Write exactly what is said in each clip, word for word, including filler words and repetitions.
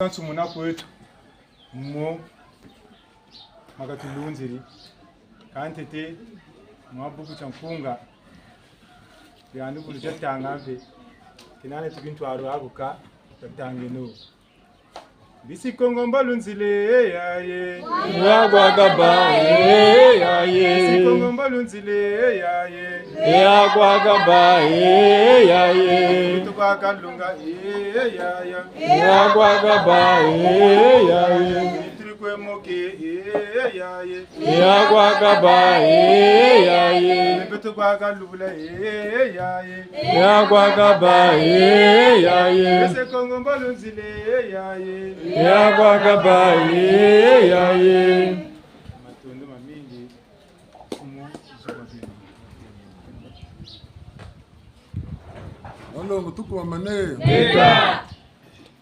Kansumuna kweto, mo, ma katulunziri, kantete, mwa buku tia nkunga, yandi vulu tia tanga mpe, kena neto bintwari ako ka, tatangeno. Bisi Kongo mbo lunzile, eh, ya, ye. Ya kwa kaba, eh, ya, ye. Bisi Kongo mbo lunzile, eh, ya, ye. Ya kwa kaba, eh, ya, ye. Beto kwa kalunga, eh, ya, ya. Ya kwa kaba, eh, ya, ye. Mitiri kwe moke, eh, ya, ye. Ya kwa kaba, eh, ya, ye. Beto kwa kalubula, eh, ya, ye. Ya kwa kaba, eh, ya, ye. Bisi Kongo mbo lunzile, eh, ya, ye. Ya kwa kaba, eh, ya, ye. Matondo mamingi. Mfumu, zuba bino. Malongo tukuwamane. Ngeta.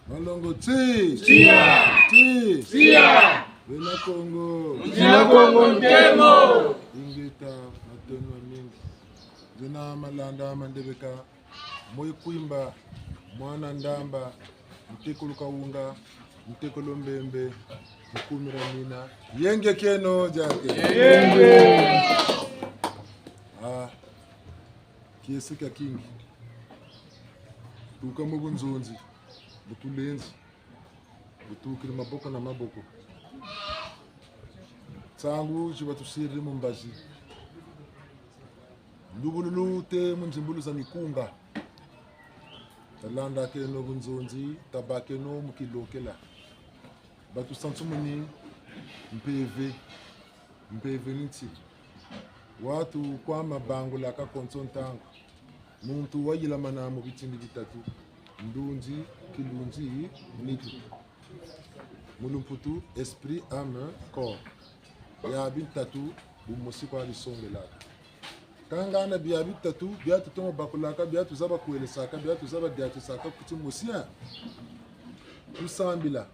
Malongo ti. Tia. Ti. Tia. Bena Kongo. Nzila Kongo ntemo. Ingeta, matondo mamingi. Nzena Malanda Mandebeka, Moyo Kwimba, mwana Ndamba, ntekolo Kawunga, ntekolo Mbembe, nkumira mina. Yenge kieno diake. Yenge. Ah, kiese kiakingi. Tuka mu bunzonzi, butulenzi. Butukiri maboko na maboko. Nsangu zi batusiriri mu mbazi. Ndubululu te mu nzimbulu za mikunga. Talandakeno bunzonzi, tabakeno mu kilokela. Batusansumuni mpeve, mpeve ni nti. Watu kwa mabangula ka konso ntangu. Muntu wayilamana mu bitindi bitatu: ndunzi, kilunzi, nitu. Mu lumputu, esprit, âme, corps. Bia bitatu, bumosi kwa bisongelaka. Kangana bia bitatu, bia tutomo bakulaka, bia tuzaba kwelesaka, bia tuzaba diatisaka kuti mosi, eh? Tusambila,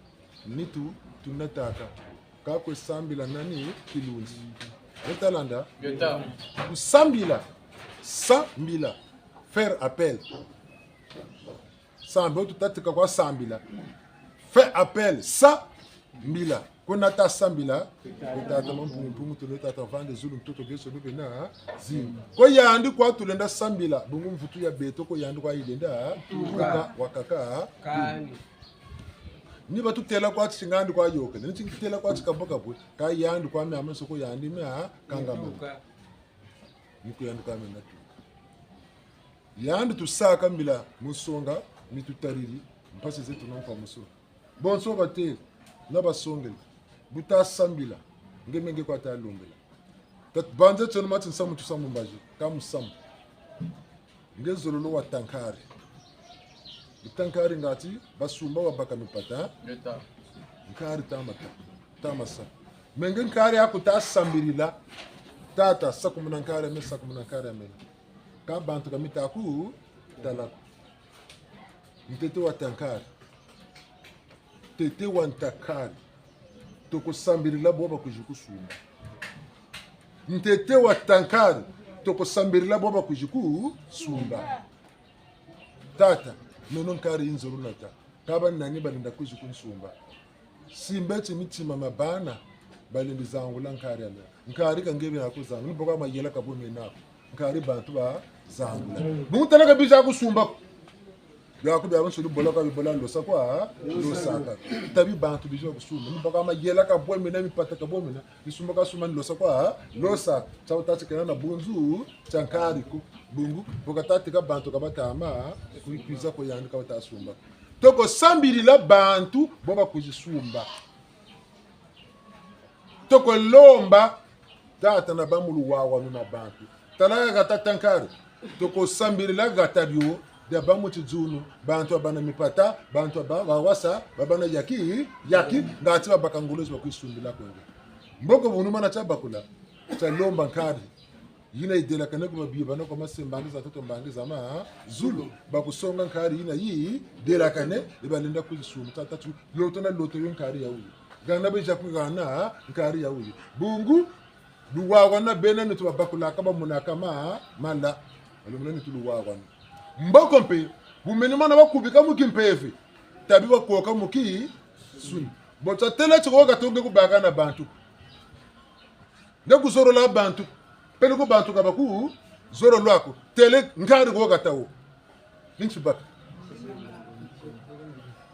nitu tunataka. Ka kwe sambila nani? Kilunzi. Ngeta landa? Ngeta. Kusambila. Sambila. Faire appel. Sambila, tutatika kwa sambila. Faire appel. Sambila. Ko nata sambila. Ko tata Mampungu Mpungu, tole tata vande zulu, ntoto geso lube na zimba. Ko yandi kwa tulenda sambila. Bungu mvutu ya beto ko yandi kwa yilenda. Tuka. Tuka, wakaka. Kani. Ni batutêla kwa ti ngandi kwa yokele, ni ti ntêla kwa ti kabwe kabwe, ka yandi kwa mia mansoko yandi mia kangama. Ni ku yandi kwa mia natuka. Yandi tusaka mbila mu nsonga, mi tutariri, mpasi zeto na mpa musu. Bonso batêle, na basongele, bu tasambila, nge me nge kwa talombela. Tat-, banze tieno mati nsamu tusamu mbazi, ka musamu. Nge zololo wata nkari. Wata nkari ngatu, basumba wabaka mipata. Ngeta. Nkari tamata, tamasa. Me nge nkari aku tasambilila. Tata, sakumuna nkari ya me, sakumuna nkari ya me. Ka bantu ka mita ku tala ko. Ntete wata nkari. Ntete wata nkari. Toko sambilila bo bakwizi kusumba. Ntete wata nkari. Toko sambilila bo bakwizi kusumba. Tata, meno nkari yi nzololo nata. Ka ba nani balenda kwizi kunsumba? Simba ti mitima mia bana, balendi zangula nkari ya meno. Nkari ka nge bia kuzangula, ni bo ka mayela ka bwe mena ko. Nkari bantu bazangula. Bungu tala ka biza kusumba ko. Biaku biabiansoni bola kwa bibola, losa kwa losaka. Tabi bantu biza kusumba. Ni bo ka mayela ka bwe mena, mipata ka bwe mena. Ni sumba ka sumba, ni losa kwa losa. Tia wuta tikena na bunzu tia nkari ko. Bungu, bo ka tatika bantu ka batama, kwi-, kwiza ko yandi ka bata sumba. Toko sambilila bantu, bo bakwizi sumba. Toko lomba, tata, na ba mu luwawanu na bantu. Tala hata nkari. Toko sambilila hata dio, dia ba mu tidzunu, bantu ba bana mipata, bantu ba, ba wasa, ba bana yaki, yaki, ngatu babaka ngolo zi bakwizi sumbila kwenge. Mboko bunu mana tia bakula, tia lomba nkari. Yina yidelakane ku babiba na kwa masembangi za ntoto, mbangi za mazulu. Bakusonga nkari yina yidelakane, yi balenda kwizi sumba. Tata tu, loto na loto yo nkari ya wuyu. Hana beja ku hana nkari ya wuyu. Bungu, luwawanu bena nitu babakulaka, bamonaka ma, mala. Balumuna nitu luwawanu. Mboko mpe, bu meni mana bakubika mu kimpeve. Tabi bakoka mu ki, Nsuni. Bo ta têla ti ko kata wo nge kubaka na bantu. Nge kuzolola bantu. Peleko bantu ka baku zololo ko. Têle nkari ko kata wo. Ni nti baka.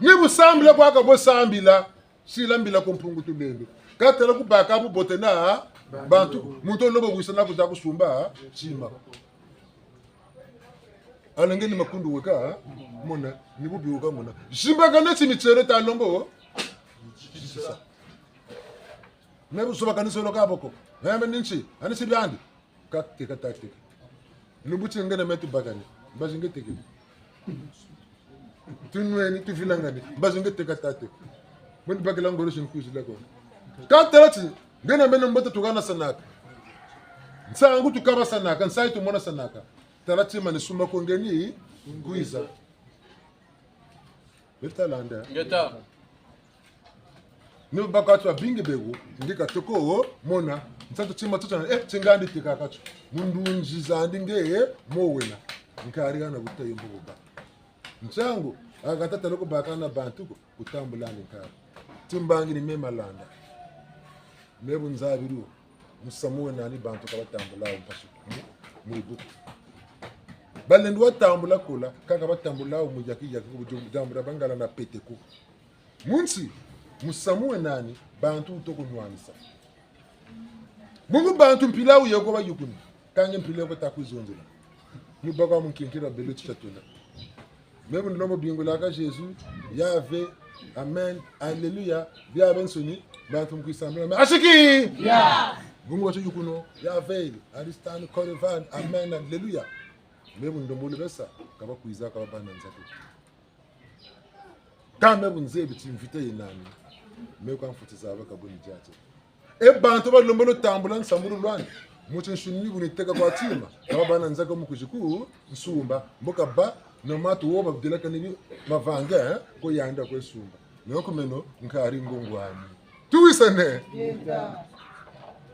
Ni bu sambila kwa ka bo sambila. Sila mbila ko Mpungu Tulendo. Ka têla kubaka bubote na bantu. Muntu wo lomba wisa na kuza kusumba tima. Alenge ni makundu weka mona, ni bubi weka mona. Zimbakane ti mitielo ta lombo. Sisa. Me bu zobakane solo ka bo ko. Me me ni nti, ani si biandi. Ka teka ta teka. Lumbu ti nge na me tubakane. Mbazi nge teke. Tunweni, tuvilangani. Mbazi nge teka ta teka. Mweni bakila ngolo si nkwizila ko. Ka tala ti, nge na me na mbote tukanasanaka. Nsangu tukabasanaka, nsayi tumonasanaka. Tala ti mani suma ko nge ni kwiza. Beri ta landa. Ngeta. Ni bakatu babingi beko, nge ka toko mona. Nsatu tima tuta, eh, ti ngandi teka katu. Mu ndunzi zandi nge, eh, mo wena. Nkari hana kuta yombo kuba. Nsangu, a kata tala kubaka na bantu ko, kutambula ni nkari. Timbangi ni me malanda. Me bu nzabiri wo, musamu wena ni bantu ka batambula wo mpasi ko. Mu, mu ibuku. Balendo watambula kola, kaka batambula wo mu yaki yaki ko, bu tambula bangala na pete ko. Mu nsi, musamu wena ni bantu wu toko nwanisa. Bungu bantu mpila wu yeko bayukuni. Kâ nge mpila yeko ta kwizonzela. Ni baka mu nkinkiri wa belo ti tatuna. Me bu ndilombo bingulaka Jésus, Yahvé, Amen, Alléluia, biabiansoni, bantu mu kwisambila. Amen. Ashiki! Ya! Bungu wa tuyukuno, Yahvé, Aristani, Korevan, Amen, Alléluia. Me bu ndombo lubesa, ka bakwiza, ka babâ na nza ko. Kâ me bu nzebi ti mvita yena ni, me kwa mfuti zaba ka buni diati. E bantu balembolo tambula nsambulu lwani, mu tinsuni bu ni teka kwa tima, ka babâ na nza ko mu kwizi ku nsumba, mbo kabâ na matu wo babudilaka ni bi mavanga, eh, ko yandi kwe sumba. Noko meno nkari ngongwani. Tuwisane? Yenda.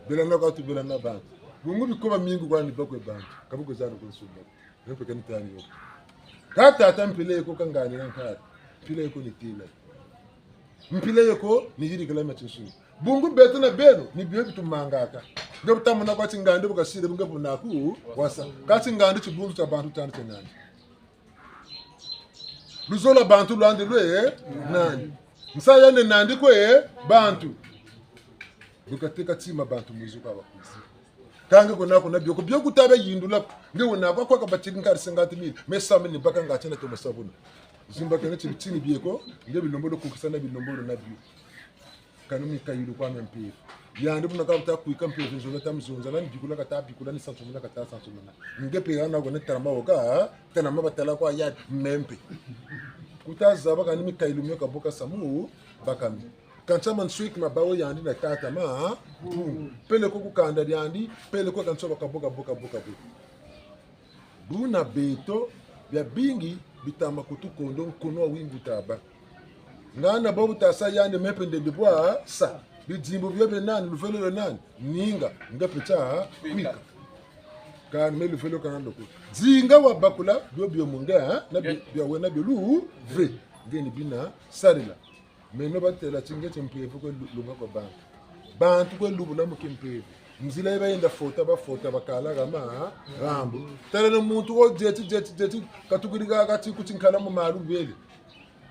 Bela na kwa tubela na bantu. Bungu bikoba mingi kwani bakwe bantu, ka bakwe zana kwe sumba. Yo mpe ka ni tani yo. Kâ tata mpila yeko ka ngani na nkari. Mpila yeko ni tila. Mpila yeko ni yirikila mia tinsuni. Bungu beto na beno, ni bio bitumangaka. Nge bu tamona kwa ti ngandi bu kasiri, bu nge bu naku wasa. Kâ ti ngandi tibundu tia bantu tiandi tia nani? Luzolo lwa bantu lwandi lwe nani? Nsayi yandi nandi kwe bantu. Bu kateka tima bantu mwizu kwa bakwizi. Kâ nge kuna kuna bio ko, bio kuta bia yindula ko. Nge wena kwa kwa kabatiri nkari cinquante mille, me cent mille ni baka nga tiena tomo sabuna. Zimbakane ti bitini bieko, nge bilembolo kukisa na bilembolo na bio. Kani mikayulu kwa mia mpeve. Yandi buna ka buta kwika mpeve nzonza ta mzonza, na ni bikula kata bikula, ni sansumuna kata sansumuna. Nge mpe hana ko ne talama wo ka, talama batala kwa yandi, me mpe. Kuta zaba kani mikayulu mio ka bo kasa mu, baka mi. Kansi ma nsweki ma bawu yandi na tata ma, Mpungu. Peleko ku kanda diandi, peleko kansi baka bo, ka bo, ka bo, ka bo. Buna beto, biabingi bita ma kutukondo nkono wa wingu taba. Ngana bo bu tasa yandi me mpe nde bibwa sa. Bidimbu bio bie nani, luvelo lwe nani, ninga, nge mpe tia kwika. Kani me luvelo kana loko. Dinga wabakula, bio bio mu nge, eh? Na bi-, bia wena bio luve. Nge ni bina sarila. Meno batêla ti nge ti mpeve kwe lu-, lunga kwa bantu. Bantu kwe lubula mu kimpeve. Nzila yi bayenda fota, bafota, bakala hama, hambu. Tala na muntu wo dieti, dieti, dieti, katukiri ha kati ku tinkala mu malu bele.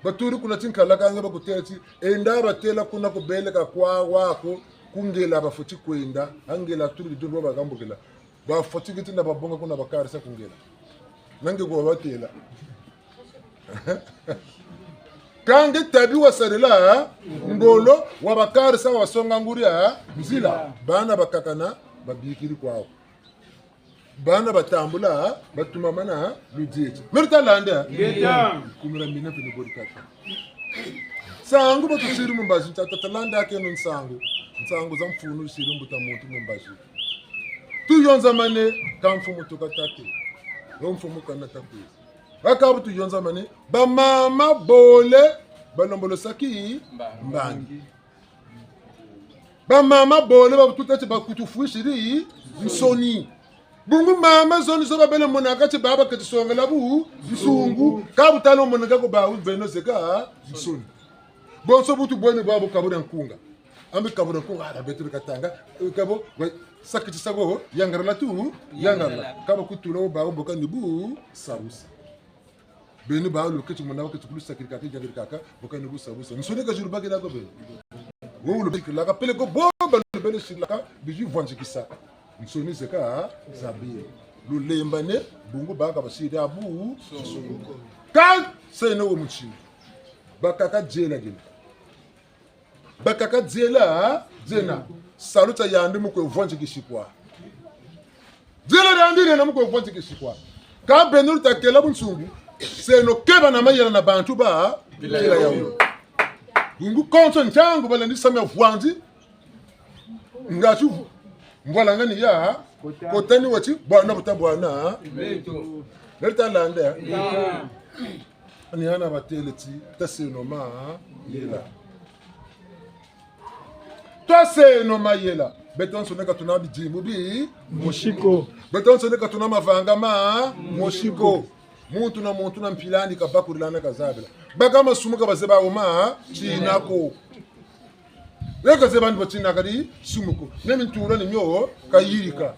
Baturi kuna tinkala kâ nge bakutêla ti, enda batêla kuna ku bele ka kwa wako, ku ngela bafweti kwenda, ha ngela turi didundu wa bahambukila. Bafweti keti na babonga kuna bakarisa ku ngela. Na nge kwa batêla. Kâ nge tabi wasarila ngolo, wabakarisa, wasonga nguri ya nzila. Bana bakakana, babikiri kwawu. Bana batambula, batumamana, ludieti. Meri ta landa? Ngeta. Kumira mina pene bori kata. Nsangu batusiri mu mbazi, ta, ta, talandakeno nsangu. Nsangu za mfunu zisiri mbuta muntu mu mbazi. Tuyonzamane, kâ mfumu tuka tate. Yo mfumu kana takwiza. Baka bu tuyonzamane, bamama bole, balembolo saki, mbangi. Bamama bole, babututa ti bakutufwisiri, nsoni. Bungu mama zoni zo babele monaka ti baba keti songela bu, nsungu, ka bu tala monaka ko bawu beno zeka, nsoni. Bonso bu tubweni bwabu kabu dia nkunga. Ambi kabu dia nkunga, ah, beto bika tanga, eh, kabo, wa, sakiti sabo, yangalala tu, yangalala. Kabo kutula wo bawu boka ni bu, sabusa. Beni bawu luketi muna waketi kulu sakiri kaka, yangalala kaka, boka ni bu sabusa. Nsoni ka zulu bakila ko beni. Wo lubakilaka peleko bo, ba lubele silaka, bizi vwanzikisa. Nsoni zeka, zabi. Lulembane, bungu baka basiri abu. Kan, seno wo mutsini. Bakaka diela gina. Bakaka diela, diena. Salu tia yandi mu kwe vwanzikisi kwa. Diela diandi diena mu kwe vwanzikisi kwa. Ka beno luta kela bunsungu, seno keba na mayela na bantu ba, kela yawu. Bungu konso ntangu balendi sa mia vwanzi, ngatu, mvwalangani ya, kota ni wati, bwana buta bwana. Nalita landa. Ni hana batele ti, taseno mayela. Twaseno mayela. Beto nsoni ka tuna bidimbu bi mosi ko. Beto nsoni ka tuna mavanga ma mosi ko. Muntu na muntu na mpila andi kabakulila na kazabila. Baka masumu ka bazebi wo ma tina ko. Yo kazebi andi batina kadi sumu ko. Ne mintula ni mio kayirika.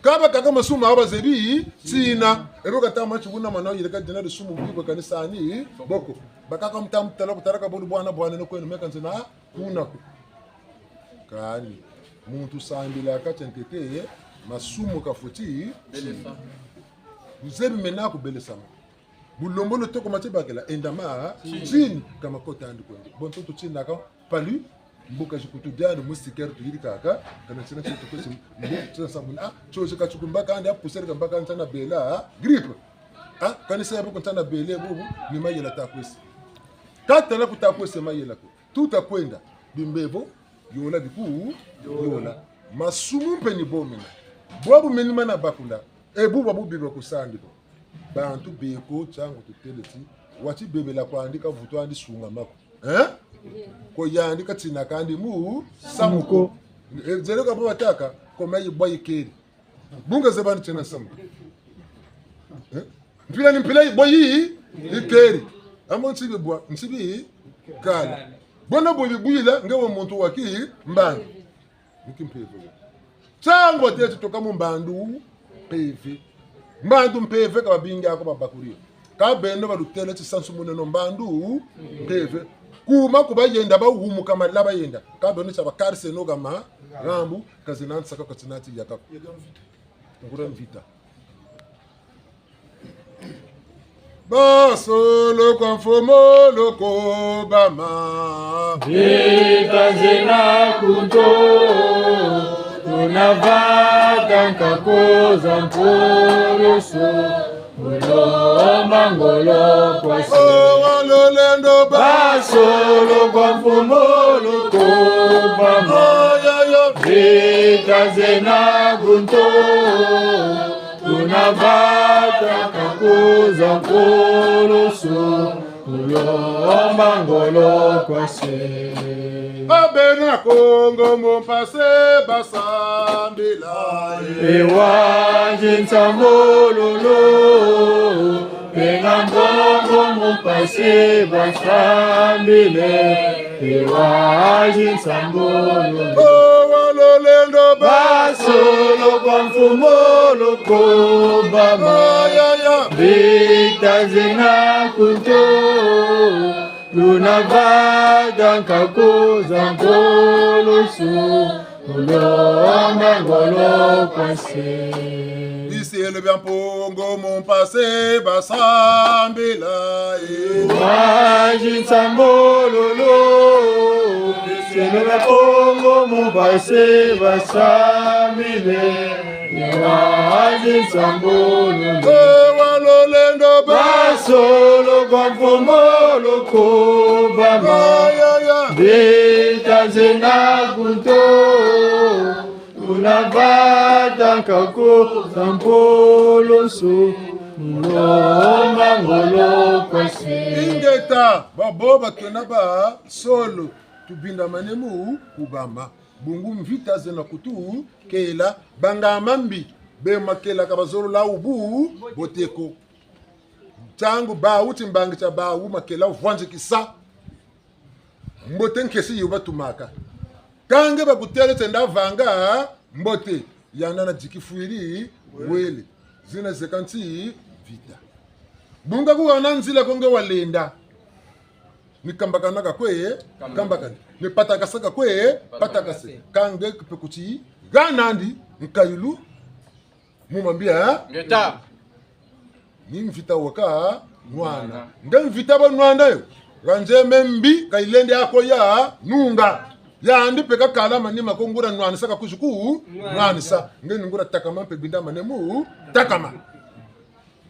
Ka bakaka masumu awu bazebi tina. Ebo kata mati buna mana yirika dina di sumu bibo kani sani boko. Bakaka muta mutala kutala ka bulu bwana bwana no kwenu meka nzena kuna ko. Kani muntu sambila kati ntete masumu kafweti. Buzebi mena kubelesama. Bulembolo toko mati bakela, enda ma, tini, ka makota andi kwenda. Bonso tutinaka, palu, mbuka zikutu diandi, moustiquaire tuyirikaka, kana tina tito kwesi, mbuka tina sabuni, ah, tio zi ka tikumbaka andi, ah, poussière kambaka andi ntana bela, ah, grippe. Ah, kani sa ya boko ntana bele, bubu, ni mayela ta kwesi. Ka tala ku ta kwesi mayela ko. Tuta kwenda, bimbevo, yola biku, yola. Masumu mpe ni bo mena. Bwabu meni mana bakula, e bu bwabu biba kusandi bo. Bantu beko, ntangu tutele ti, wati bebela kwandi ka vutu andi sungama ko. Eh? Ko yandi ka tina kandi mu, samu ko. E, zele ka bo bataka, ko mayi bwa yikeri. Bunga zeba ni tiena samu. Eh? Mpila ni mpila yi bwa yi, yikeri. Amo nsibi bwa, nsibi kala. Bona bwe bibwila, nge wa muntu wa ki mbandu. Ni kimpeve. Ntangu batele ti toka mu mbandu mpeve. Mbandu mpeve ka babingi ako babakuri. Ka beno balutele ti sansumuneno mbandu mpeve. Kuma ku bayenda bahumuka mala bayenda. Ka beno tia bakariseno gama, rambu, kazina nsaka katina ti yaka. Ngura mvita. Basolo kwa mfumu lukubama. Mvita zena ku nto, tuna vata nkaku za mpoloso, mu lomba ngolo kwa se. Oh, wa lulendo ba. Basolo kwa mfumu lukubama. Oh, ya, ya. Mvita zena ku nto, tuna vata nkaku za mpoloso, mu lomba ngolo kwa se. Ba bena Kongo mu mpasi basambila. E wa zi nsambululu. Bena Kongo mu mpasi basambile. E wa zi nsambululu. Oh, wa lulendo ba. Basolo kwa mfumu lukubama. Ya, ya. Mvita zena ku nto, tuna vata nkaku za mpoloso, mu lomba ngolo kwa se. Biselo bia Mpungu mu mpasi basambila, eh. Wa zi nsambululu. Biselo bia Mpungu mu mpasi basambile. E wa zi nsambululu. E wa lulendo ba. Basolo kwa mfumu lukubama. Ya, ya, ya. Mvita zena ku nto, tuna vata nkaku za mpoloso, mu lomba ngolo kwa se. Ingeta, babo bakena basolo, tubindamane mu kubama. Bungu mvita zena kutukela, banga mambi, be makela ka bazololo wo bu, bote ko. Ntangu bawu ti mbangi tia bawu makela vwanzikisa. Mbote nkesi yo batumaka. Kâ nge bakutêle ti nda vanga mbote, yandi na diki fwiri wele. Zina zeka nti mvita. Bungu ku hana nzila ko nge walenda. Ni kambakana ka kwe kambakane. Ni patakasa ka kwe patakase. Kâ nge kipe kuti hana nandi nkayilu mu mambi, eh? Ngeta. Ni mvita waka nwana. Nge mvita ba nwana yo. Hâ nzeme mbi ka yilendi ako ya nunga. Yandi mpe kakala manima ko nguria nwanisa ka kwizi ku nwanisa. Nge ni nguria takama mpe binda manemu takama.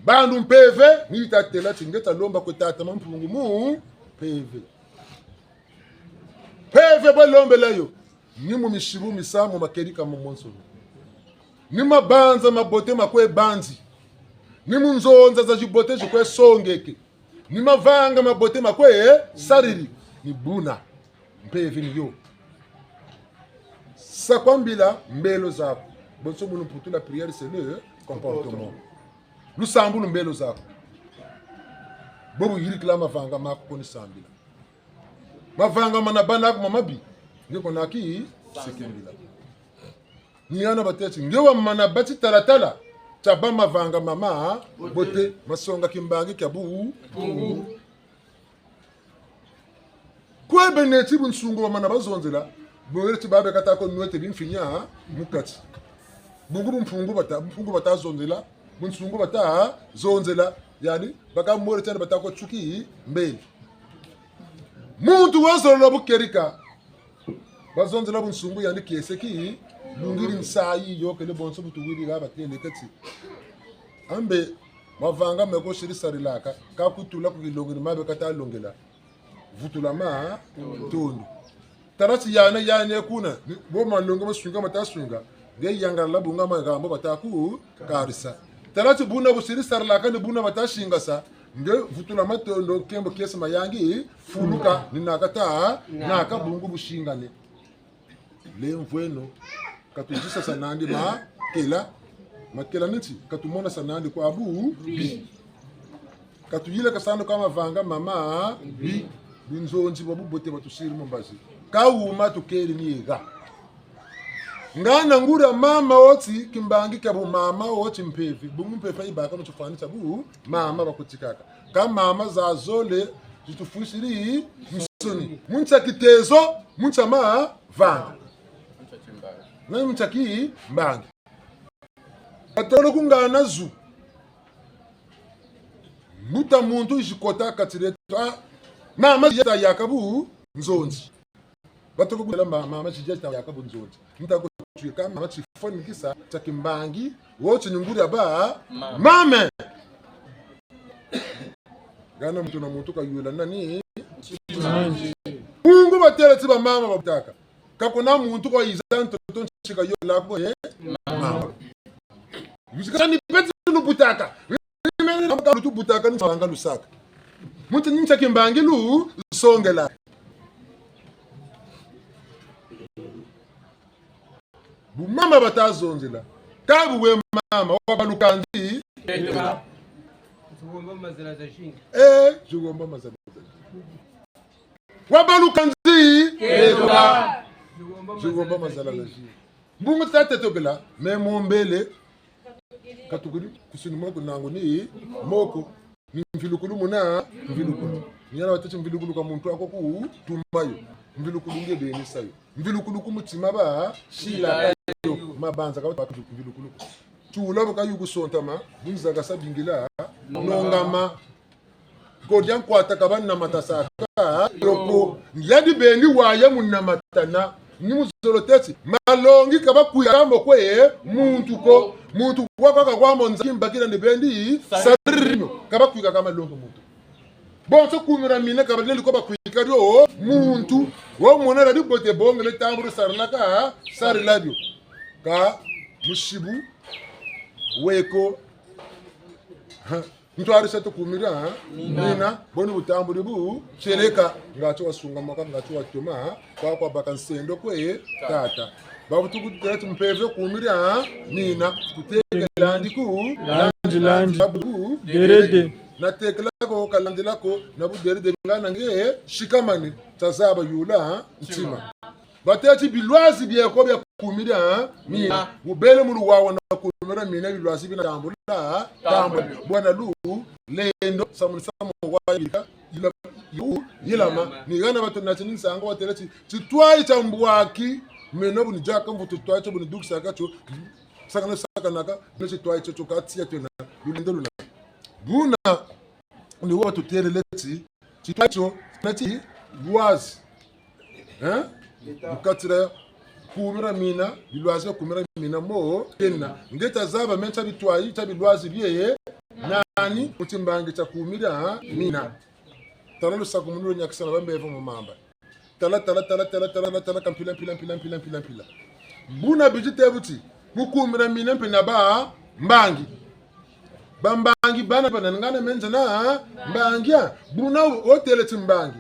Bandu mpeve, ni tatêla ti nge ta lomba kwe tata Mampungu mu mpeve. Mpeve bwe lombela yo. Ni mu misibu misamu makedika mu monsono. Ni mabanza mabote makwe banzi. Ni mu nzonza za zibote zikwe songeke. Ni mavanga mabote makwe sariri. Ni buna. Mpeve ni yo. Sa kwa mbila mbelo zaku. Bonso mu lumputu la prière c'est le comportement. Lusambulu mbelo zaku. Bobu yirikila mavanga maku ko ni sambila. Mavanga mana bâ naku ma mabi, nge ko naki sikindila. Ni hana batêle ti, nge wamana bâ titalatala tia bâ mavanga mamabote, masonga kimbangi kia bu. Kwe bena ti bunsungu bamana bazonzela, bwele ti babe kata ko nwete bimfinia mu kati. Bungu bumpungu bata, bumpungu bata zonzela, bunsungu bata zonzela, yandi, baka mwele tiandi bata ko tsuki mbeli. Muntu wazolola bukedika, bazonzela bunsungu yandi kiese ki, lungiri nsayi yôkele bonso bu tuwiri ha batêle kati. Ambe, mavanga meko siri sarilaka, ka kutula ku kilongeri mabe kata longela. Vutula matondo. Tala ti yana, yana kuna, ni, bo malongi masunga mata sunga, nge yangalala bungu mahambu bata ku karisa. Tala ti buna busiri sarilaka ni buna bata singasa, nge vutula matondo, nkembo kiese mayangi fuluka, ni naka ta, naka bungu busingane. Lemvweno, ka tudisasa nandi makela, makela ni ti, ka tumonasa nandi kwa bubi. Ka tuyilakasana kwa mavanga mamabi, bunzonzi bwa bubote batusiri mu mbazi. Ka wuma tukeri ni ega. Ngana nguria mama wo ti, kimbangi kia bu mama wo ti mpeve, bungu mpeve yibaka mu tifwani tia bu mama bakutikaka. Kâ mama zazole, zitufwisiri nsoni. Mu ntia kitezo, mu ntia mavanga. Na mu ntia kimbangi. Batolo kungana zu. Mbuta muntu yizi kota kati dieto. Ah, mama yeta yaka bunzonzi. Batoko kutêla ma-, mama tijia tita yaka bunzonzi. Nta ko tuika mama tifwanikisa tia kimbangi, wo ti ni nguria ba mama. Ngana muntu na muntu kayula nani? Bungu batêle ti bamama babutaka. Ka kuna muntu kwa yiza ntoto nti kayula ko, eh? Mama. Muzika ni peti lubutaka. Mene na makalu tubutaka ni nsanga lusaka. Mu nti ni ntia kimbangi lusongela. Bu mama bata zonzela. Kâ bu we mama, wabaluka nzi. Zigomba mazala za zingi. Eh, zigomba mazala za zingi. Wabaluka nzi. Zigomba mazala za zingi. Mbungu tata tetokela, me mombele. Katukiri kusuni moko nangu ni moko. Ni mvilukulu muna mvilukulu. Ni yana watêle ti mvilukulu ka muntu ako kutuma yo. Mvilukulu nge beni sa yo. Mvilukulu ku mutima ba sila yo. Mabanza ka batu mvilukulu. Tula bu kayu kusontama, bunzakasa bingila, nongama. Kodia nkwata ka banamatasaka, yoko. Yandi beni waya munamatana. Ni muzolo teti, malongi ka bakwika mo kwe muntu ko. Muntu wakaka kwa mo nza kimbakila ni bendi, sarino. Ka bakwika ka malongi muntu. Bonso kumira mina ka balendi ko bakwika dio muntu. Wo mona la dibote bongele tambulu sarilaka, sarila dio. Kâ musibu, weko. Ha. Ntwarisa tukumira, ha? Mina. Mina, boni butambuli bu, tieleka, ngati wasungamaka, ngati watoma, ha? Kwa kwa baka nsendo kwe, tata. Babutuku tela ti mpeve kumira, ha? Mina, kutekela ndiku, landi, landi. Babu, derede. Natekela ko, kalandila ko, na bu deri de ngana nge, sikamane, tazaba yula, ha? Ntima. Batêle ti bilwazi bieko bia kumira, ha? Mina. Bubele mu luwawa na kumira mina bilwazi bina tambula, ha? Tambula. Bwana lu, lendo, samu ni samu wa yirika, yila, yu, yilama. Ni hana batona ti ni nsangu watêle ti, titwayi tia mbwaki, meno bu ni diaka mvutu titwayi tio bu ni dukisaka tio, sakana sakanaka, meno titwayi tio tio ka tiya twena, lulendo luna. Buna, ni wo batutêlele ti, titwayi tio, na ti, lwazi. Hein? Mu kati dia kumira mina, bilwazi bia kumira mina mo, kena. Nge tazaba meno tia bitwayi, tia bilwazi bie, nani, mu timbangi tia kumira, ha? Mina. Tala lusakumunu lwa nyakisana bambevo mu mamba. Tala, tala, tala, ka mpila, mpila, mpila, mpila, mpila, mpila. Buna bitite buti, mu kumira mina mpe na bambangi. Bambangi bana bana ngana menza na mbangi ya. Buna wo têle ti mbangi.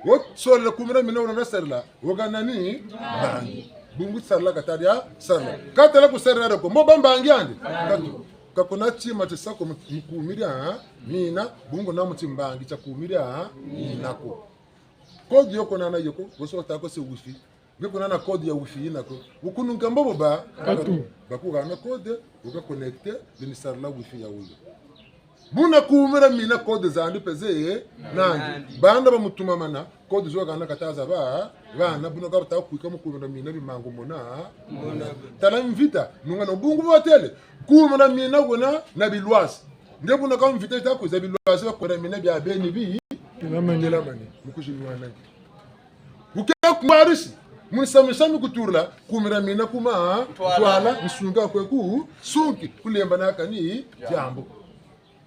Wo solele kumira mina wuna na sarila. Wo hana ni mbangi. Bungu sarila kata dia sarila. Katala ku sarila ko. Mo bambangi yandi. Katu. Ka kuna tima ti sa ko mu, mu kumira, ha? Mina, bungu na mu timbangi tia kumira, ha? Mina ko. Code yo ko nana yo ko, wo so ta ko se wifi. Nge ko nana code ya wifi yina ko. Wo kunu nkamba bo ba? Katu. Ba ku hana code, wo ka connecté, beni sarila wifi ya wuyo. Buna kumira mina code zandi mpe ze, nandi. Bana ba mu tumamana, code zo hana kata zaba, hana buna ka bata kwika mu kumira mina bimangu mona, mona. Tala mvita, nunga na bungu batêle, kumira mina wena na bilwazi. Nge buna ka mvita yita kwiza bilwazi bia kumira mina bia beni bi, telamani. Telamani, mu kuzi nwana. Buke ku ngwarisi, mu nsami-nsami ku turila, kumira mina kuma, twala, nsunga kwe ku, sunki, ku lemba na kani, diambu.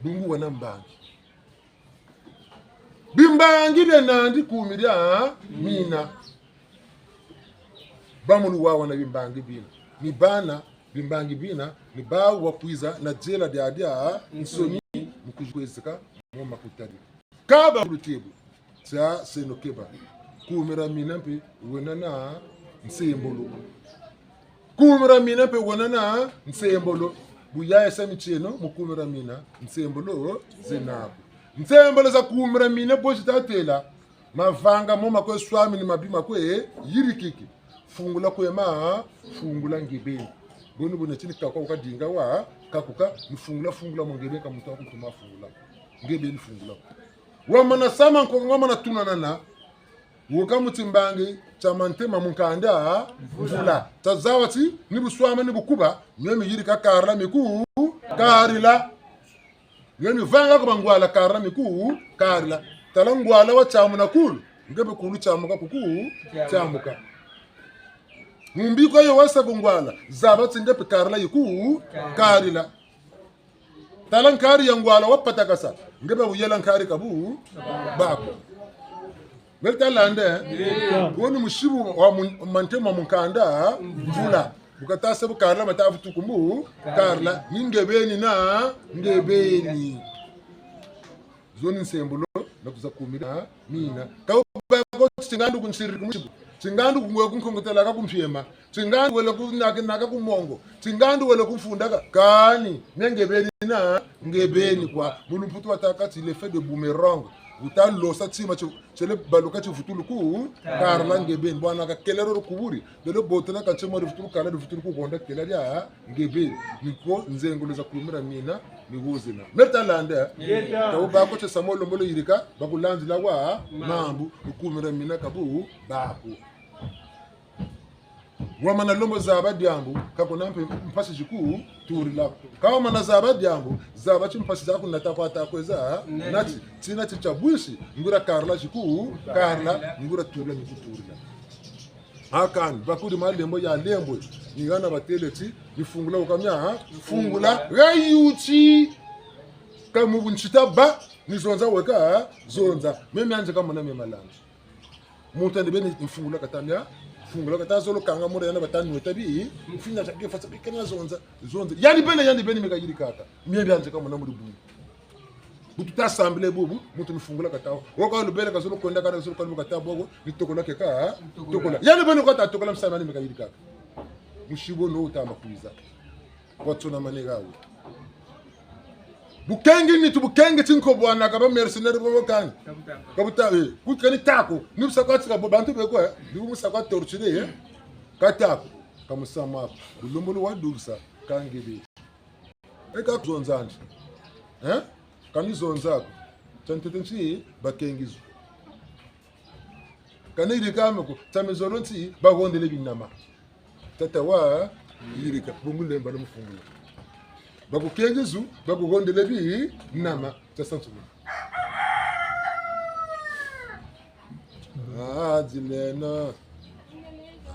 Bungu wena mbangi. Bimbangi bia nandi kumira, mina. Ba mu luwawa na bimbangi bina. Ni bana, bimbangi bina, ni bawu bakwiza na diela dia dia, nsoni, mu kuzi kwezeka, mo makutari. Kaba ku lutebu, tia seno keba. Kumira mina mpe wena na nsembolo. Kumira mina mpe wena na nsembolo. Bu yaya sa mitieno mu kumira mina, nsembolo zena ko. Nsembolo za kumira mina bo zita têla. Mavanga mo makwe swami ni mabi makwe yirikiki. Fungula kwe ma, fungula nge beni. Boni boni ti ni kakuka, wuka dinga wa, kakuka, ni fungula, fungula mo nge beni ka muntu wa kutuma fungula. Nge beni fungula. Wamana sa ma nkoka, wamana tunanana. Wuka mu timbangi tia mantema mu nkanda, mvula. Tazaba ti, ni bu swama ni bu kuba, mio mi yirika karila mi ku, karila. Mio mi vanga ko bangwala karila mi ku, karila. Tala ngwala wa tiamuna kulu, nge mpe kulu tiamuka ku ku, tiamuka. Mu mbi kwa yo wasa bungwala, zaba ti nge mpe karila yi ku, karila. Tala nkari ya ngwala wa patakasa, nge mpe wuyela nkari ka bu, ba ko. Meri ta landa, eh? Wo ni musibu wa mun-, mantema mu nkanda, mvula. Bu kata sa bu karila, mata vutu ku mu, karila. Ni nge beni na, nge beni. Zo ni nsembolo, na kuza kumira, mina. Ka wuba ko ti ngandu kunsiri ku musibu. Ti ngandu kungwe kunkongotela ka ku mpiema. Ti ngandu wele kunaka naka ku mongo. Ti ngandu wele kunfundaka. Kani, mia nge beni na, nge beni kwa. Mu lumputu watâka ti l'effet de boomerang. Wuta losa tima tio, tiele baluka tivutulu ku, karila nge beni. Bwana ka kela ro kuburi. Lelo botela ka tima divutulu karila divutulu ku honda kela dia, nge beni. Ni ko nzengolo za kumira mina, ni wo zena. Meri ta landa. Yeta. Ka wuba ko ti sa mo lembolo yirika, bakulandila wa, mambu, kumira mina ka bu, ba ko. Wamana lembo zaba diambu, ka kuna mpe mpasi zi ku turila. Ka wamana zaba diambu, zaba ti mpasi za ku nata kwa ta kweza, nati, ti nati tia bwisi, nguria karila zi ku, karila, nguria turila ni ku turila. Akani, bakuri ma lembo ya lembo, ni hana batêle ti, ni fungula wuka mia, ha? Fungula, ha yuti, ka mu bu ntita ba, ni zonza weka, ha? Zonza, me mianzi ka mona me malandi. Muntu yandi beni mfungula kata mia, mfungula kata zolo kanga mura yandi bata nweta bi, mfina za ke fasa bi kena zonza, zonza. Yandi beni, yandi beni meka yirikaka. Mie bianzi ka mona muri bungu. Bu tuta sambila bubu, muntu mfungula kata. Wo ka lubele ka zolo kwenda kana zolo kwenda kata bogo, ni tokola keka, tokola. Yandi beni kwa ta tokola msama ni meka yirikaka. Musibu no wuta ma kwiza. Kwa tsona manega wo. Bu kengi nitu, bu kengi ti nko bwana ka ba mercenaire bo kani. Ka buta, eh, kuti kani tako. Ni bu sa kwa tika bo bantu be kwa, eh. Ni bu sa kwa torture, eh. Ka tako. Ka musamu ko. Bu lembolo wadukisa, ka nge be. E ka zonza ndi. Eh? Ka ni zonza ko. Tia ntete nti, ba kengi zu. Ka ni yirika me ko, tia mizolo nti, ba hondele binama. Tata wa, yirika, bungu lemba na mufungula. Ba ku kengi zu, ba ku hondele binama. Tia sansu. Ah, dileno.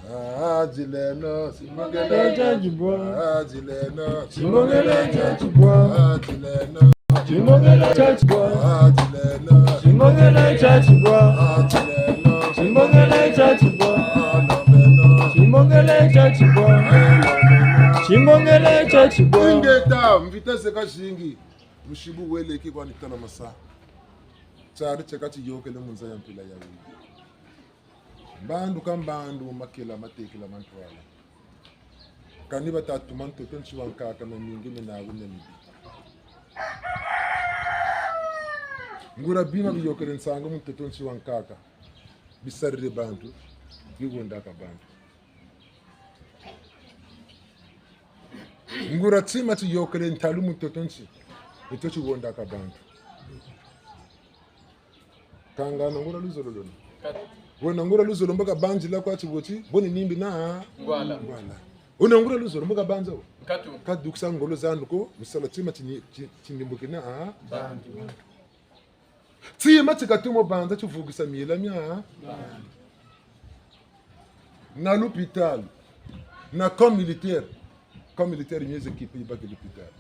Ah, dileno. Simbongele tia tibwa. Ah, dileno. Simbongele tia tibwa. Ah, dileno. Simbongele tia tibwa. Ah, dileno. Simbongele tia tibwa. Ah, dileno. Simbongele tia tibwa. Ah, lobeno. Simbongele tia tibwa. Ah, lobeno. Simbongele tia tibwa. Ingeta, mvita zeka zingi. Musibu weleki kwa ni tala masa. Tiari tieka tiyokele mu nza ya mpila ya wili. Mbandu ka mbandu, makela matekela ma ntwala. Kani bata tuma ntoto nsi wa nkaka na mingi mina wuna mibi. Nguria bima biyokele nsangu mu ntoto nsi wa nkaka. Bisarire bantu, bihundaka bantu. Nguria tima tiyokele ntalu mu ntoto nsi, eto tihondaka bantu. Kanga na nguria luzolo lwena. Wena nguria luzolo mbo kabanzila kwa ti boti, boni nimbi na ngwala. Ngwala. Wena nguria luzolo mbo kabanza wo. Kadukisa ngolo zandi ko, mu sala tima tini-, ti-, tinimbuki na, ah. Bantu. Tima ti katumo banza tivukisa miela mia. Na lupitalu. Na camp militaire. Camp militaire mieux équipé yibaki lupitalu.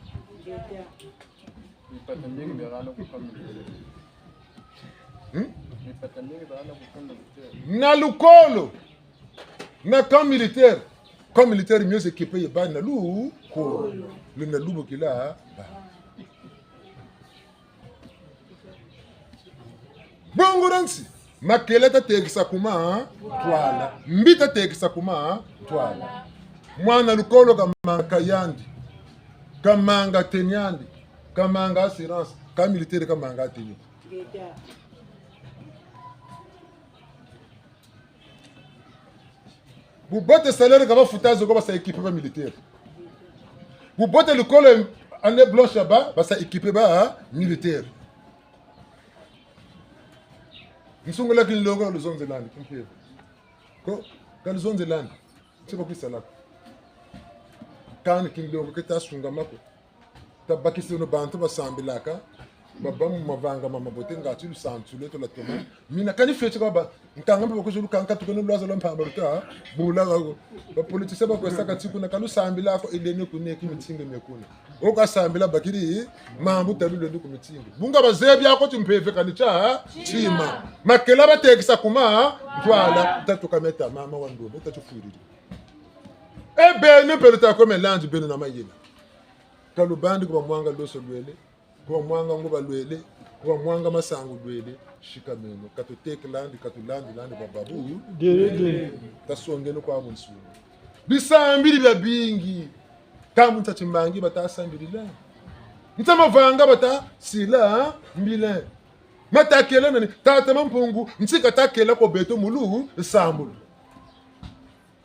Mipata mingi mirana ku camp militaire. Hmm? Mipata mingi mirana ku camp militaire. Na lukolo. Na camp militaire. Camp militaire mieux équipé yibâ na lukolo. Luna lubukila. Bongo dia nsi, makela tatekisa ku ma ntwala, mbi tatekisa ku ma ntwala. Mwana lukolo kamanga ka yandi, kamanga tenue yandi, kamanga assurance, ka militaire kamanga tenue. Bu bote salaire ka bafuta zo ko, basa équipe ba militaire. Bu bote lukolo année blanche ba, basa équipe ba militaire. Nsungula kinlongo luzonzelandi, kimpeve. Ko, ka luzonzelandi. Nti ba kwisalaka. Kani kinlongo ke ta sungama ko. Tabakiseno bantu basambilaka, babâ mu mavanga ma mabote ngatu lusansu lweto lwa toma. Mina kani fioti kwa ba, nkanga mpe bakwizi lukanga tukeno lwaza lwa mpamba luta, bula kako. Ba politicien bakwesaka ti kuna ka lusambila ko, ileni kuna ki mitingi mie kuna. Wo kasambila bakiri, mambu tabi lwendi ku mitingi. Bungu bazebi ako ti mpeve kani tia, tima. Makela batekisa ku ma ntwala, tatu kameta mama wa ndombe, tatu fwiriri. E beno mpe luta kome landi beno na mayela. Ka lubandi ku bamwanga loso lwele, ku bamwanga nguba lwele, ku bamwanga masangu lwele, sikameno, ka tutekelandi, ka tulandilandi kwa babu. Dede. Tasongeno kwa bunsungu. Bisambili biabingi. Ka mu nsa timbangi bata sambilila. Nsa mavanga bata sila mbila. Matakela nani? Tata Mampungu, nsi katakela ko beto mu lusambulu.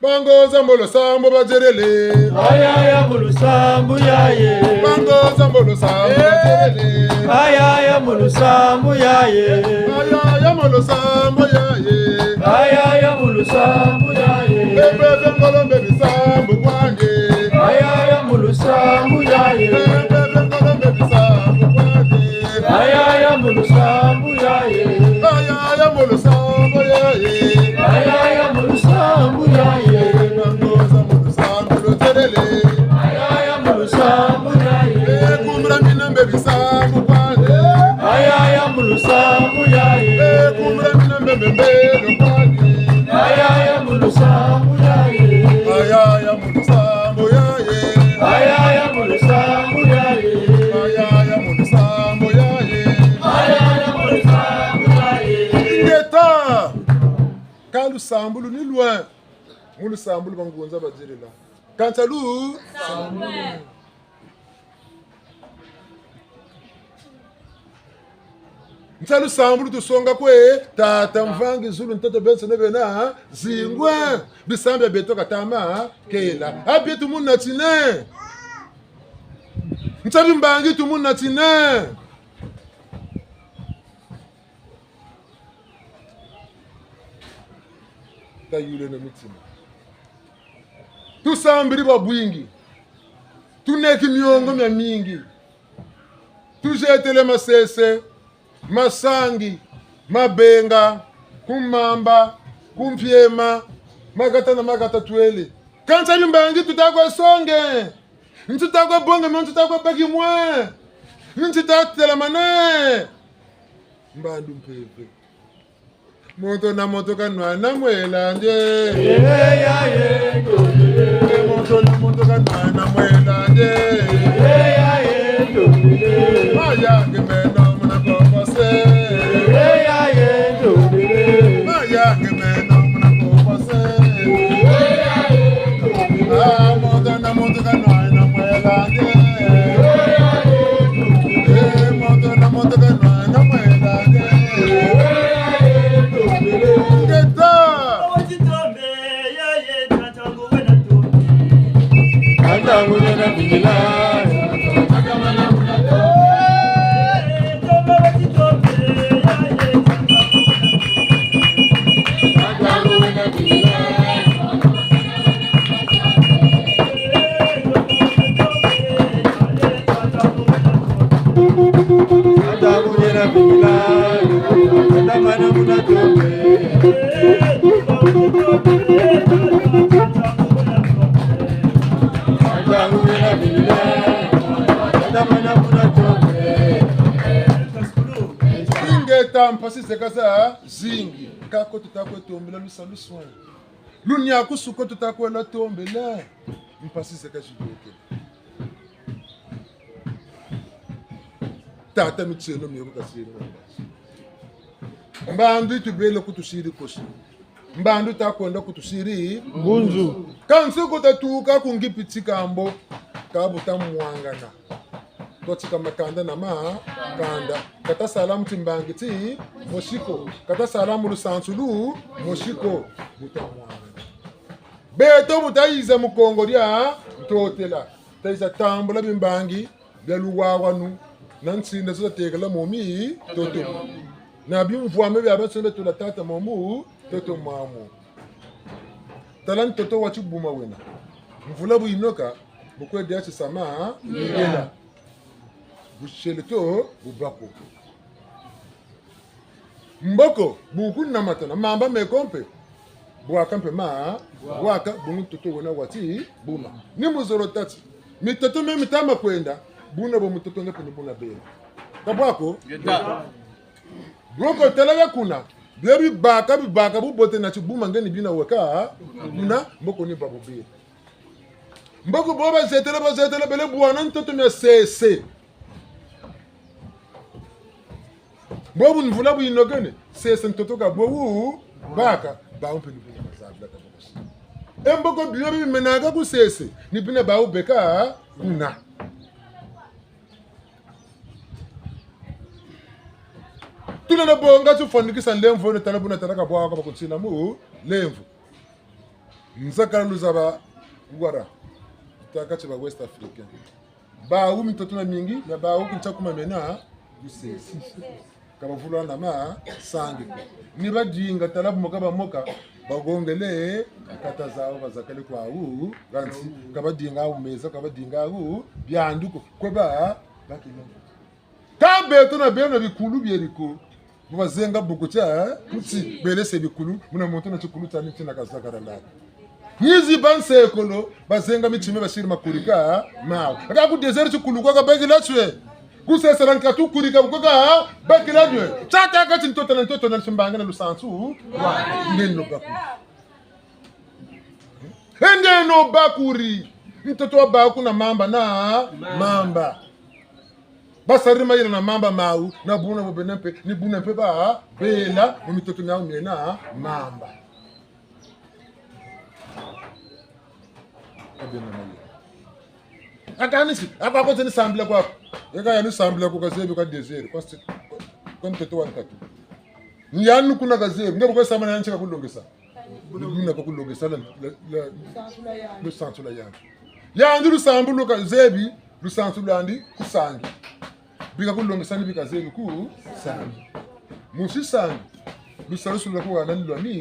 Bango za mu lusambulu bazelele. Ayaya mu lusambulu yaye. Bango za mu lusambulu bazelele. Ayaya mu lusambulu yaye. Ayaya mu lusambulu yaye. Ayaya mu lusambulu yaye. Ebe bia ngolo mbe bisambulu kwandi. Ayaya mu lusambulu yaye. Ebe bia ngolo mbe bisambulu kwandi. Ayaya mu lusambulu yaye. Ayaya mu lusambulu yaye. Ayaya mu lusambulu yaye. Bango za mu lusambulu bazelele. Ayaya mu lusambulu yaye. E kumbula mina mbe bisambulu kwandi. Ayaya mu lusambulu yaye. E kumbula mina mbe mbe mbe kwandi. Ayaya mu lusambulu yaye. Ayaya mu lusambulu yaye. Ayaya mu lusambulu yaye. Ayaya mu lusambulu yaye. Ayaya mu lusambulu yaye. Ingeta. Ka lusambulu ni lwe. Mu lusambulu bangunza bazelele. Kansa lu. Sambulu. Nsalu sambulu tusonga kwe, tata mvangi zulu ntoto benso ne bena zingwe. Bisambia beto katama kela. A bieto muna tine. Nsabi mbangi tumuna tine. Tayuleno mitima. Tusambiri bwa bwingi. Tuneki miongo mia mingi. Tuzetele masese, masangi, mabenga, ku mamba, ku mpiema, makata na makata twele. Kansi bimbangi tutakwe songe. Nti takwe bonge, mo nti takwe baki mwe. Nti tatelamane. Mbandu mpeve. Moto na moto kanwana mwela nde. Moto na moto kanwana mwela nde. Mayange meno muna kokose. Mayange meno muna kokose. Ah, moto na moto kanwana mwela nde. Eh, moto na moto kanwana mwela nde. Ngeta. Ingeta, mpasi zeka zazingi. Kâ ko tutakwe tombela lusa luswe. Lunia kusuko tutakwe lwa tombela. Mpasi zeka zibokele. Tata, mitieno mio ku kasiri mamba. Mbandu yi tubele ku tusiri kosi. Mbandu yi takwenda ku tusiri mbunzu. Kansi ku tatuka ku Ngipiti kambo, ka bu tamwangana. Twatika makanda na makanda. Ka tasala mu timbangi timosi ko. Ka tasala mu lusansu lumosi ko. Bu tamwangana. Beto bu tayiza mu Kongo dia Ntotela. Tayiza tambula bimbangi bia luwawanu, na nsinda zo zatekela mu mitoto. Na bimvwama biabiansoni bia tula tata mu mutoto mwamu. Tala ntoto wa tibuma wena. Mvula bu yinoka, bu kwe dia tisama, yela. Busele to, bu bako. Mboko, bu kunamata na mamba meko mpe. Bwaka mpe ma, bwaka, bungu ntoto wena wa tibuma. Ni muzolo tâ ti mitoto mio mi tama kwenda, buna bo mutoto nge mpe ni buna bela. Ka bwa ko? Ngeta. Boko tala bia kuna, bio bibaka, bibaka bubote na tibuma nge ni bina weka, kuna, mboko ni babu bela. Mboko bo bazetele, bazetele, bele bwana ntoto mia sese. Bobu mvula bu yinokene, sese ntoto ka bo wu baka, bawu mpe ni buna bazabila ka boko si. E mboko bio bi bimenaka ku sese, ni bina bawu beka kuna. Tuna na bonga tufwanikisa nlemvo, ne tala buna tala ka bwa ka bakutina mu lemvo. Nzakala luzaba wara, taka ti ba West Africain. Bawu mitoto miamingi, na bawu ku ntia kuma mena, ku sese. Ka bavulwa na masangi ko. Ni badinga tala bu moka bamoka, bagongele, kata zawu bazakale kwawu, kansi, ka badinga wu meza, ka badinga wu biandu ko. Kwe ba, bakina. Ka beto na beno bikulu bieri ko. Mu bazenga buku tia, eh? Kuti, bele se bikulu, muna muntu na tikulu tiandi tina kazakala laka. Nizi ba nsekolo, bazenga mitima basiri makurika, mawu. Aka ku désert tikulu kwa kabakila twe. Ku sese la nkatu kurika kwa kabakila twe. Tata kati ntoto na ntoto na timbanga na lusansu. Wa, ngeno bakuri. Ngeno bakuri. Ntoto wa baku na mamba na mamba. Basariri mayela na mamba mawu, na buna bo bena mpe, ni buna mpe babela, mu mitoto miawu miena mamba. Babena mayela. Aka nisi, aka kote ni sambila kwaku. Eka ya ni sambila ku kazebi ka désert, kwa sti-, kwa mutoto wa ntatu. Ni yandi kuna kazebi, nge bu kwe sambana yandi ti kakulongesa. Ni kuna kakulongesa la, la, la, lusansu lwa yandi. Yandi lusambu lu kazebi, lusansu lwandi ku sangi. Bi kakulongesa ni bi kazebi ku sangi. Musi sangi, lusansu lwa kuwana ni lwa mi,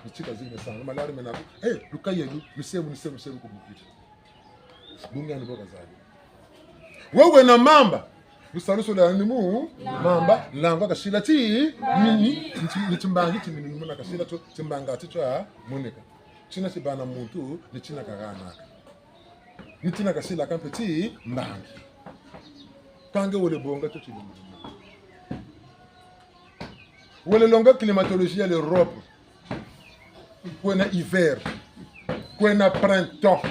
ni ti kazebi sangi. Malari mena ku, eh, lukayelu, ni sebu, ni sebu, sebu ku bukiti. Bungu yandi bo kazebi. Wewe na mamba. Lusansu lwandi mu mamba, nlangu kasila ti, mini, ni ti-, ni timbangi timini muna kasila tio, timbangi ti tio, moneka. Tina ti bâ na muntu, ni tina kahanaka. Ni tina kasilaka mpe timbangi. Kâ nge wele bonga tio tili mu. Wele longa climatologie ya l'Europe. Kwena hiver. Kwena printemps.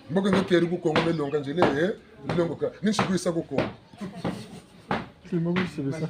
Mbo ke nge keri ku Kongo me longa nzele, eh, longoka. Ni nsi kwisa ku Kongo. Sima kusibisa.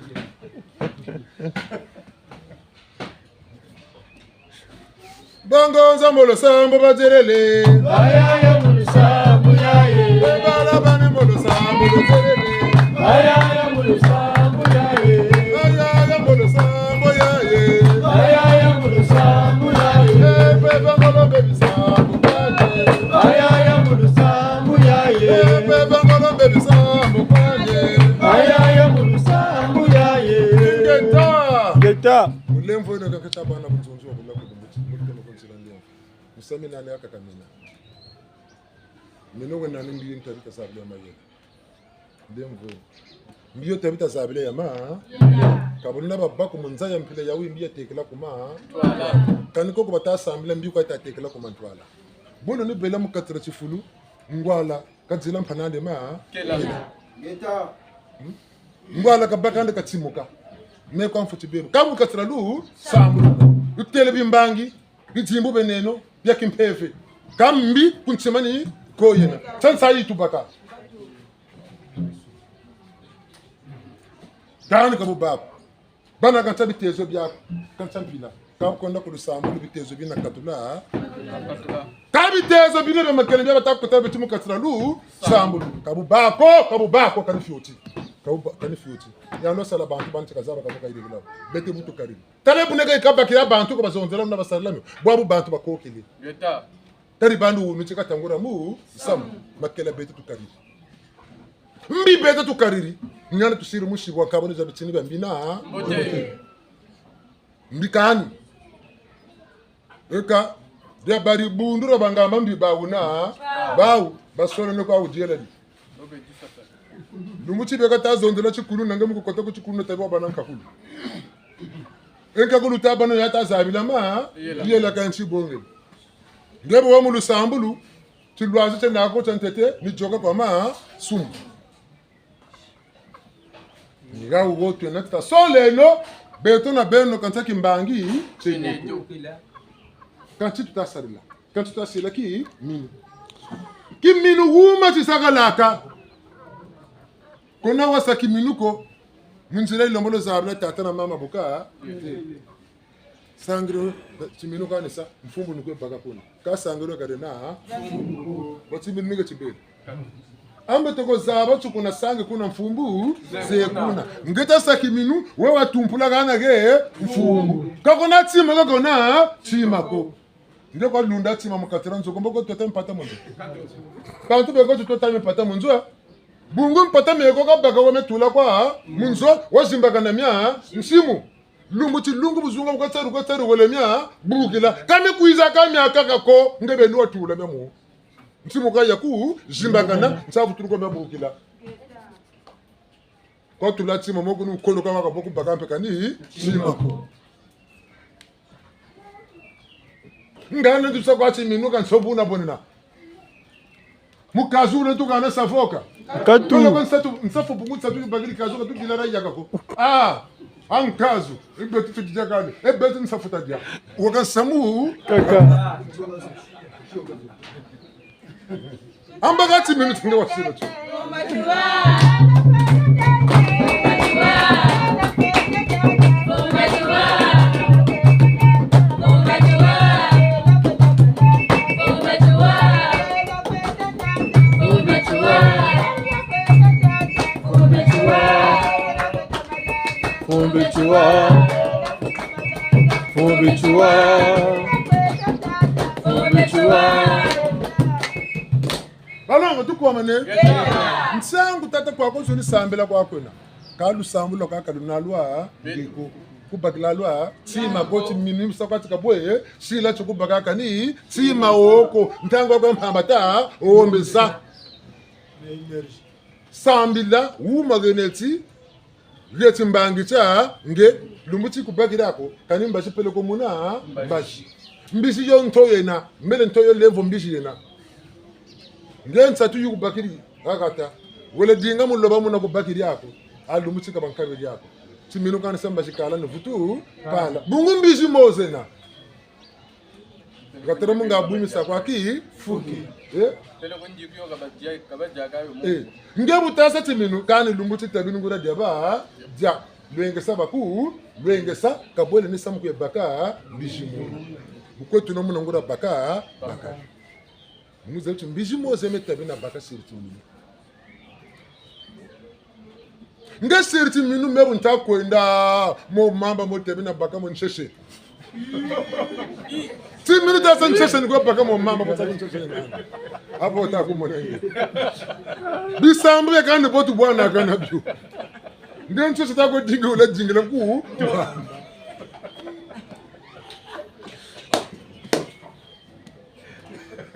Bango nza mu lusambu bazelele. Bayaya mu lusambu yaye. Bala bani mu lusambu luzelele. Bayaya mu lusambu yaye. Bayaya mu lusambu yaye. Bayaya mu lusambu yaye. Eh, pe bangolo be bisambu kwanye. Bayaya mu lusambu yaye. Eh, pe bangolo be bisambu kwanye. Bayaya mu lusambu yaye. Ingeta. Ingeta. Mulemvo eno kaketa bana bunzonzi wa bula kulu mbuti, mbuti kono konzila ndemvo. Musamina ne akaka mina. Meno wena ni mbi yo ntabi ta zabila ya mayela. Ndemvo. Mbi yo tabi ta zabila ya ma. Ka buna babâ ku mu nza ya mpila yawu mbi ya tekela ku ma. Kani koko bata sambila mbi kwa ta tekela ku ma ntwala. Buna ni bela mu kati dia tifulu, ngwala, kazila mpanande ma. Kela. Kela. Ingeta. Hmm? Ngwala kabakande katimuka. Me kwa mfuti bebo. Ka mu kati dia lusambu. Lutele bimbangi, bidimbu bieneno, bia kimpeve. Kâ mbi ku ntima ni ko yena. Tia nsayi tubaka. Kani ka bubâ ko. Bana kansa bitezo biaku, kansa mpila. Ka bu kwenda ku lusambu, bitezo bina katula. Ka bitezo bina bia makele bia bata kota beti mu kati dia lusambu. Ka bubâ ko, ka bubâ ko, kani fioti. Ka bubâ, kani fioti. Yandi sala bantu bani ti kazaba ka bu kayirikila. Beto bu tukariri. Tala buna ka kabakila bantu ko bazonzela muna basalila mio. Bwabu bantu bakokele. Ingeta. Tari bandu wunu ti katangura mu samu, makela beto tukariri. Mbi beto tukariri, ni yandi tusiri musi bwa kabone za bitini bia mbi na mbote. Mbi kani. Eka, dia bari bundu dia bangamba mbi bawu na bawu, basolele kwa wudiela di. Lumbu ti beka ta zonzela tikuluna, nge mu kukota ku tikuluna tabi wabâ na nkakulu. E nkakulu tabâ na yo ta zabila ma, yela. Yela ka nti bonge. Nge bo wa mu lusambulu, tilwazi tiena ko tia ntete, ni yoka kwa masumu. Ni ha wo twena tita soleno, beto na beno kansa kimbangi, tiena ko. Kansi tuta sarila. Kansi tuta sila kiminu. Kiminu wuma tisakalaka. Ko na wasa kiminu ko. Mu nzila yi lembolo zabila tata na mama bu ka. Sangiro, timinu kani sa, mfumbu ni kwe baka kuna. Ka sangiro kade na, ha? Bo timinu ni ke tibele. Ambe toko zaba ti kuna sangi kuna mfumbu, ze kuna. Nge ta sa kiminu, we wa tumpula kana ke, mfumbu. Ka ko na tima, ka ko na tima ko. Nge kwa lunda tima mu kati dia nzo ko, mbo ko tota mpata mu nzo. Bantu beko tota mpata mu nzo, eh? Bungu mpata meko kabaka wa me tula kwa mu nzo, wa zimbakana mia nsimu. Lumbu ti lungu buzunga bu katsaru, katsaru wele mia bukila. Ka mi kwiza ka mia kaka ko, nge beni wa tula mia mu nsimu ka ya ku zimbakana, nsa vutulu kwa mia bukila. Kwa tula tima mo kunu kolo ka waka bo ku baka mpe kani tima ko. Ngana tusa kwa timinu ka nsobu na bonina. Mu kazu wule tu kana savoka. Katu. Kola kwa nsatu, nsafu bungu nsatu bakiri kazu ka tu bila ra yaka ko. Ah, an kazu. E beto tu dia kani. E beto nsafu ta dia. Waka nsamu. Kaka. Amba kati minutes nge wasila tu. Balongo, tukwamane. Nsangu tata kwaku nsoni sambila kwaku wena. Ka lusambulu lwakaka luna lwa ngiku. Kubakila lwa tima ko, timinu sa kwa ti kabwe, sila tio kubaka kani tima wo ko. Ntangu kwa mpamba ta, ombesa. Sambila, wuma gene ti, geti mbangi tia nge, lumbu ti kubakila ko, kani mbazi peleko muna, mbazi. Mbizi yo nto yena, mele nto yo lemvo mbizi yena. Nge nsatu yu kubakiri, kakata. Wele dinga mu loba muna kubakiri ako. A lumbu ti kaba nkabiri ako. Timinu kani sa mbazi kala ni vutu, pala. Bungu mbizi mo zena. Katara mu nga bwimisa kwa ki, fuki. Eh? Pele ko ndiku yo kabadia, kabadia kayo mo. Eh. Nge bu tasa timinu, kani lumbu ti tabi ni nguria dia ba, dia. Lwengesa baku, lwengesa, kabwele ni samu kwe baka, mbizi mo. Bu kwe tuna muna nguria baka, baka. Muzebi ti mbizi mo zeme tabi na baka siri timinu. Nge siri timinu me bu nta kwenda mo mamba mo tabi na baka mo nsese. Timinu tasa nsese ni kwe baka mo mamba mo tabi nsese ni nani. Apo ta kumona nge. Bisambu bia kani bo tubwana kana bio. Nge nsese ta kwe dingi wula dingila ku.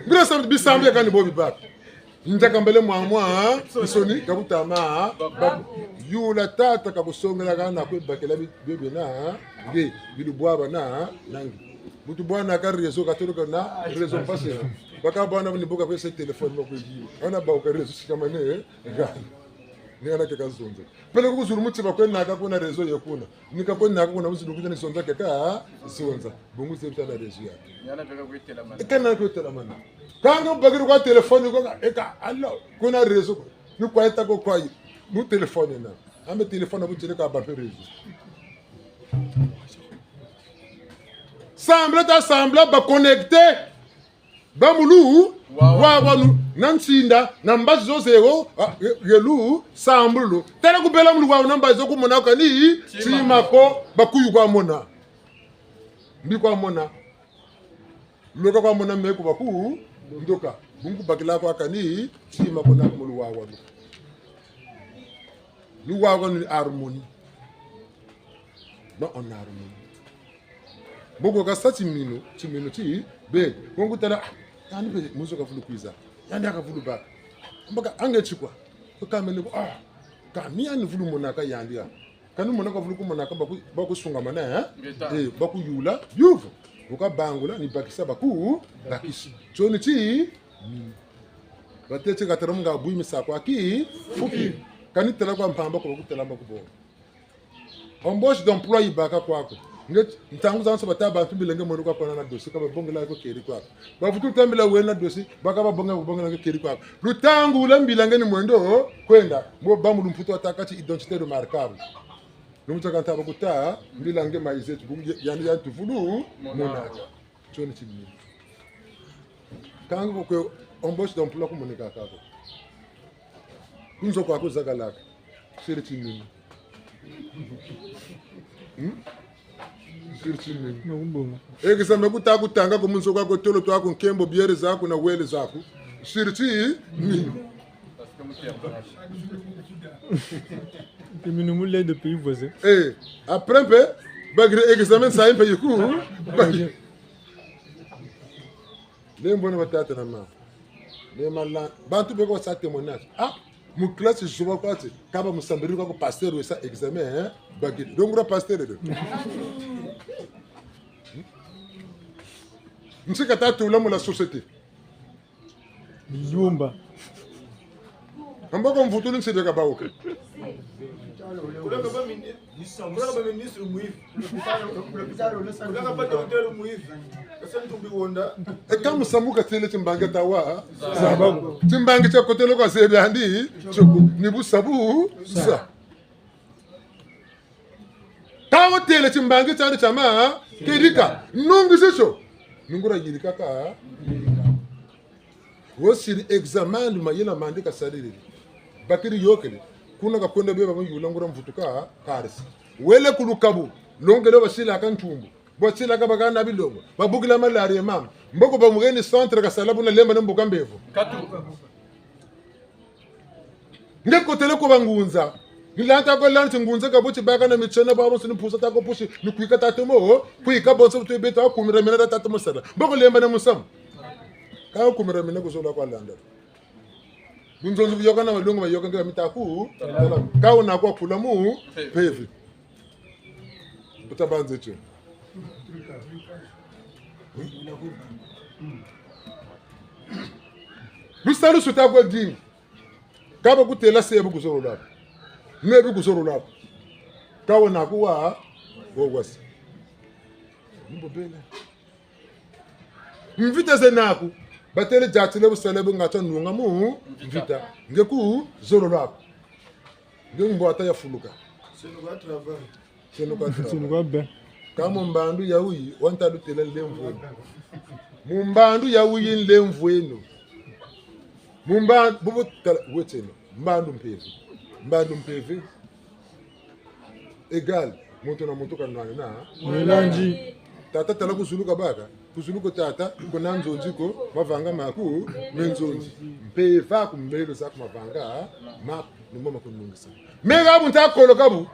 Mbila sambu bisambu bia kani bo bibaka. Nzaka mbele mwa mwa, nsoni, kakutama, baku. Yula tata kakusongela kana kwe bakela bi-, bio biena, nge, bilubwabana, nange. Mutu bwana ka réseau, katoloka na réseau mpasi. Baka bwana ni bo ka kwe sa téléphone mo kwe yi. Ana ba ka réseau sikamane, eh? Nga. Ni ana ke ka zonza. Pele ku zulu muti ba kwe naka kuna réseau ye kuna. Ni ka kwe naka kuna zulu kuta ni zonza ke ka zonza. Bungu zebi ta na réseau ya. Yana peka kwe telamana. E kana kwe telamana. Kanga bakiri kwa téléphone ko ka, e ka, allô, kuna réseau ko. Ni kwa eta ko kwa yi. Mu téléphone na. Ambe téléphone bu tele ka ba pe réseau. Sambila ta sambila ba connecté. Ba mulu, wa, wa, wa, nu, na nsinda, na mbazi zo zero, a, ye, ye lu, sambulu. Tala kubela mulu wa, na mbazi zo kumona kani, tima. Tima ko, bakuyu kwa mona. Mbi kwa mona. Loka kwa mona me ku baku, ndoka. Bungu bakila kwa kani, tima ko na mulu wa, wa, nu. Ni wa, wa, nu harmonie. Non, en harmonie. Mboko kasa timinu, timinu ti, be, kongu tala, ah, yandi mpe muzo kavulu kwiza, yandi kavulu baka. Mbaka, ange tikwa, ko kamene ko, ah, kani yandi vulu monaka yandi ya. Kani monaka vulu kumonaka baku, bakusungamana, eh? Ngeta. Eh, bakuyula, yuvu. Buka bangula, ni bakisa baku, bakisa. Tioni ti, mm. Batete katala mu nga bwimisa kwa ki, fuki. Kani tala kwa mpamba ko bakutala mba kubonga. Embauche d'emploi yibaka kwaku. Nge, ntangu zansoni bata bantu mbila nge mwene kwa kona na dossier, ka babongela ko keri kwaku. Bavutu tambila wena dossier, baka babonga, babongela nge keri kwaku. Lutangu lwa mbila nge ni mwendo kwenda, mbo ba mu lumputu watâka ti identité remarquable. Lumutaka nta bakuta, mbila nge mayize tu, bungu, yandi, yandi tuvulu, monaka. Tioni timinu. Kanga ko kwe embauche d'emploi kumoneka kako. Ku nzo kwaku zakalaka. Siri timinu. Hmm? Siri timinu. Nakubonga. Examen kuta kutanga ko mu nzo kwaku tolo twaku nkembo bière zaku na wele zaku. Siri timinu. Timinu mu lait de pays voisin. Eh, après mpe, bakiri examen sa mpe yiku. Bakiri. Lembo na batata na mama. Le mala, bantu beko sa témoignage. Ah, mu classe zoba kwa ti, kaba musambiri kwa ko pasteur we sa examen, hein? Bakiri. Donc, le pasteur, de. Nsi kata tula mu la société. Biyumba. Amboko mvutulu nsebe ka bawu ke. Kulaka ba mini-, kulaka ba ministre mwivi. Kulaka ba docteur mwivi. Kasa ntumbi wonda. E ka musamu katêle timbangi tawa. Zaba. Timbangi tia kotelo kwa zebi andi. Tsoku. Ni busabu. Sa. Ka watêle timbangi tiandi tia ma, kedika, nungi sisio, nungura yirika ka. Wo siri examen mayela mandi kasaririri. Bakiri yôkele, kuna kakwenda beba mu yula ngura mvutuka, karisi. Wele ku lukabu, longele basila ka ntumbu. Bwatsila ka bakana bilongo. Babukila malaria mama. Mboko bamuheni centre kasala buna lemba na mbuka mbevo. Katu. Nge kotele ko bangunza. Ni landa ko landa ngunza ka buti baka na mitiena ba bonso ni pusa tako pusi ni kwika tata mo. Kwika bonso tu beta kumira mina tata mo sala. Mboko lemba na musamu. Ka kumira mina kuzola kwa landa. Bunzonzi buyoka na malungu mayoka nge mitaku. Ka una kwa kula mu. Mpeve. Buta banze tio. Lusalusu ta kwe dinga. Ka bakutêla se bu kuzololo lwaku. Ne bu kuzololo lwaku. Ka wena kuwa, wo wasi. Mbo bele. Mvita ze naku, batêle diatile busale bu ngatu nunga mu mvita. Nge kuzololo lwaku. Nge ngwata ya fuluka. Seno kwa travail. Seno kwa travail. Seno kwa be. Ka mu mbandu ya wuyi, wanta lutêla nlemvo eno. Mu mbandu ya wuyi nlemvo eno. Mu mbandu, bubu tala, weteno. Mbandu mpeve. Mbandu mpeve. Égal, muntu na muntu kanwana na. Mwelandi. Tata tala ku zulu kabaka. Ku zulu ko tata, kuna nzonzi ko, mavanga maku, me nzonzi. Mpeve ku mbelo zaku mavanga, maku, ni mo makunungisa. Me ka bu nta kolo ka bu.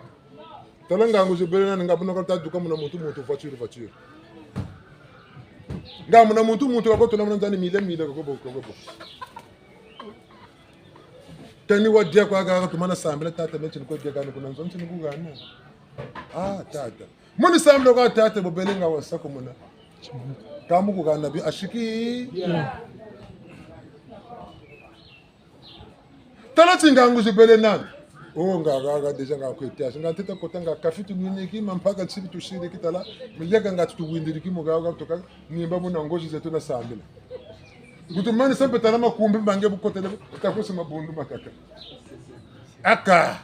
Tala ngangu zibele nani nga buna ka ta duka muna muntu, muntu, voiture, voiture. Nga muna muntu, muntu, kako tula muna nzani mile, mile, kako bo, kako bo. Tani wadia kwa kaka tumana sambila tata meti ni kwa dia kani kuna nzonzi ni kugana. Ah, tata. Muni sambila kwa tata bobele nga wasa ko muna. Ka mu kugana bi ashiki. Tala ti ngangu zibele nani. Oh, nga, nga, nga, déjà nga kwete. Nga ntete kota nga kafi tunwiniki, ma mpaka nsibi tusiriki tala. Miyaka nga tutuwindiriki mu nga, nga tuka. Nimba muna ngozi zeto na sambila. Kutumani sampe tala makumbi mange bu kotele, takusi mabundu makaka. Aka.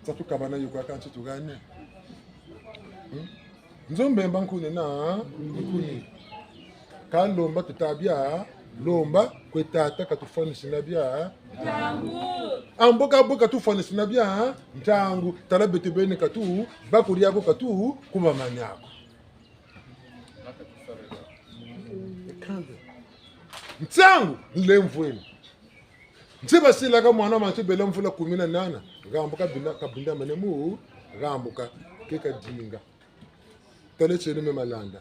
Sa tukabana yuko aka nsi tugane. Hmm? Nzo mbemba nkuni na nkuni. Ka lomba tuta bia, lomba kwe tata katufwanisina bia. Ntangu. Ambo ka bo katufwanisina bia, ntangu. Tala beto beni katu, bakuri ako katu, kubamani ako. Ntangu, nlemvweno. Nti basilaka mwana ma nti bela mvula kumi na nana, hambuka bina, kabinda mane mu, hambuka, ke kadinga. Tala tieno me malanda.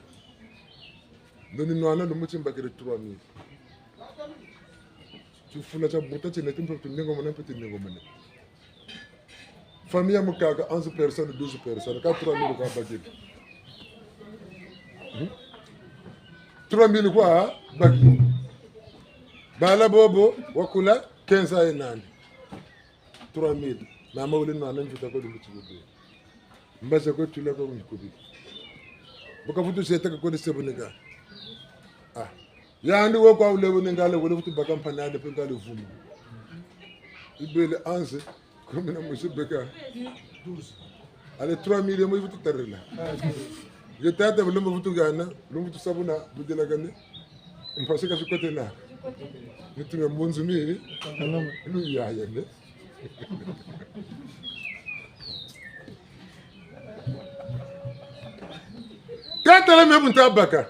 Ndo ni nwana lumbu ti mbakiri trois mille. Tifula tia buta tiena ti mpe tuningo mane mpe tuningo mane. Famille ya mukaka, onze personnes, douze personnes, ka trois mille kwa bakiri. Hmm? Trois mille kwa bakiri. Bala bobo, wakula, quinze ans ye nandi. Trois mille. Mama wele nwana mvita kwa lumbu ti bebe. Mbaza kwe tula kwa mikubi. Buka vutu zeta ka kwe seboneka. Ah. Yandi wo kwa wule wene ngale, wele vutu baka mpanane mpe ngale vumu. Ibele onze, kumi na mosi beka. Allez, trois mille mo vutu tarila. Ye tata bu lomba vutu hana, lomba vutu sabuna, budila kane. Mpasi ka sikotela. Nitu ya mbunzu mi, lu yaya ne. Ka tala me bu nta baka.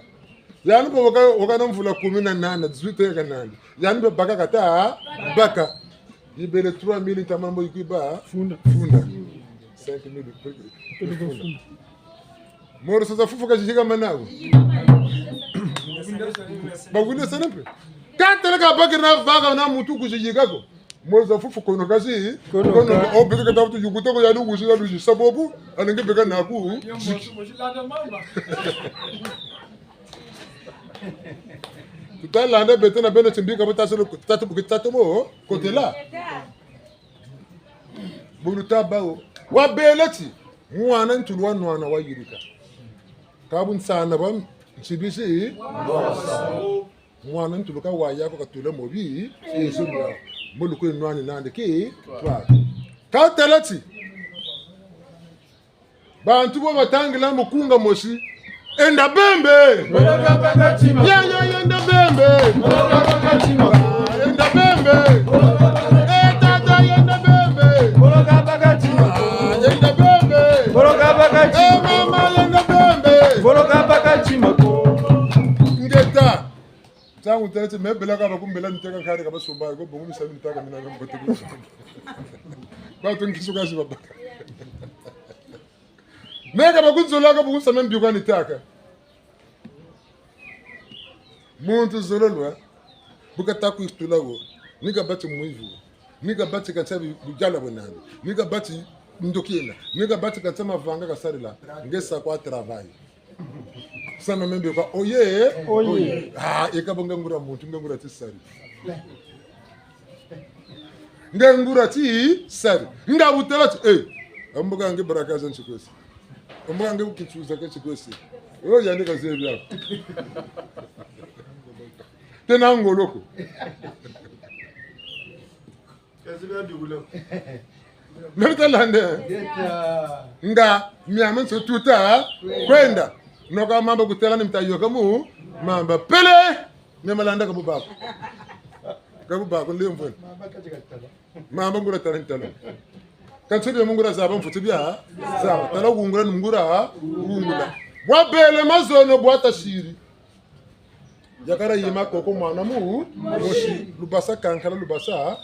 Yandi mpe waka, waka na mvula kumi na nana, dix-huit ans ya kanandi. Yandi mpe baka kata baka. Yibele trois mille ntama mbo yikwiba. Funda. Funda. Cinq mille. Funda. Moro sa za fufu ka ziyika mana ko. Bawinda sana mpe. Ka tala ka bakiri na vaka na muntu ku ziyika ko. Moro za fufu kono kasi. Kono. Kono ka. O beka ka ta vutu yukuta ko yandi wuzila luzi sabobu. Anenge beka naku. Tuta landa beto na beno timbika bo taselo tatu buki tatu mo. Kotela. Bulu ta bawo. Wabele ti. Mwana ntulu wa nwana wayirika. Ka bu nsana ba nsibisi. Mwana ntulu ka waya ko katula mobi. Ezo mwa. Mulu kwe nwani nandi ki. Twa. Ka tala ti. Bantu bo batangila mukunga mosi. Enda bembe. Boloka bakatima. Ya, ya, ya, enda bembe. Boloka bakatima. Ah, enda bembe. Boloka bakatima. Eh, tata, enda bembe. Boloka bakatima. Ah, enda bembe. Boloka bakatima. Eh, mama, enda bembe. Ntangu têle ti, me bela ka bakumbela ni teka nkari ka basumba, ko bongo misamu ni tâka mina na mbote ku. Bantu nkisuka zi babaka. Me ka bakunzola ka bukusa me mbi kwa ni tâka. Muntu zololo, bu kata ku tula wo, ni kabâ ti mwivi wo, ni kabâ ti kansa bi-, bujala bwe nani, ni kabâ ti ndoki yena, ni kabâ ti kansa mavanga kasarila, nge sa kwa travail. Sa na me mbi kwa, oye, oye. Ah, e ka bo nge nguria muntu, nge nguria tisari. Nge nguria tisari. Nga bu tala ti, eh, ambuka nge baraka za nsi kwesi. Ambuka nge kinsuza ke nsi kwesi. Oyo yandi kazebi ako. Tena ngolo ko. Nani talande? Nga miamiansoni tuta kwenda. Noka mamba kutêla ni mita yôka mu mamba pele. Ni malanda ka bu bâ ko. Ka bu bâ ko, nde mvwene. Mamba nguria tala ni tala. Kansi bia mu nguria zaba mfuti bia zaba. Tala wungula ni mu nguria wungula. Bwa bele mazono bwa tasiri. Yakala yima koko mwana mu mosi. Lubasa kankala lubasa.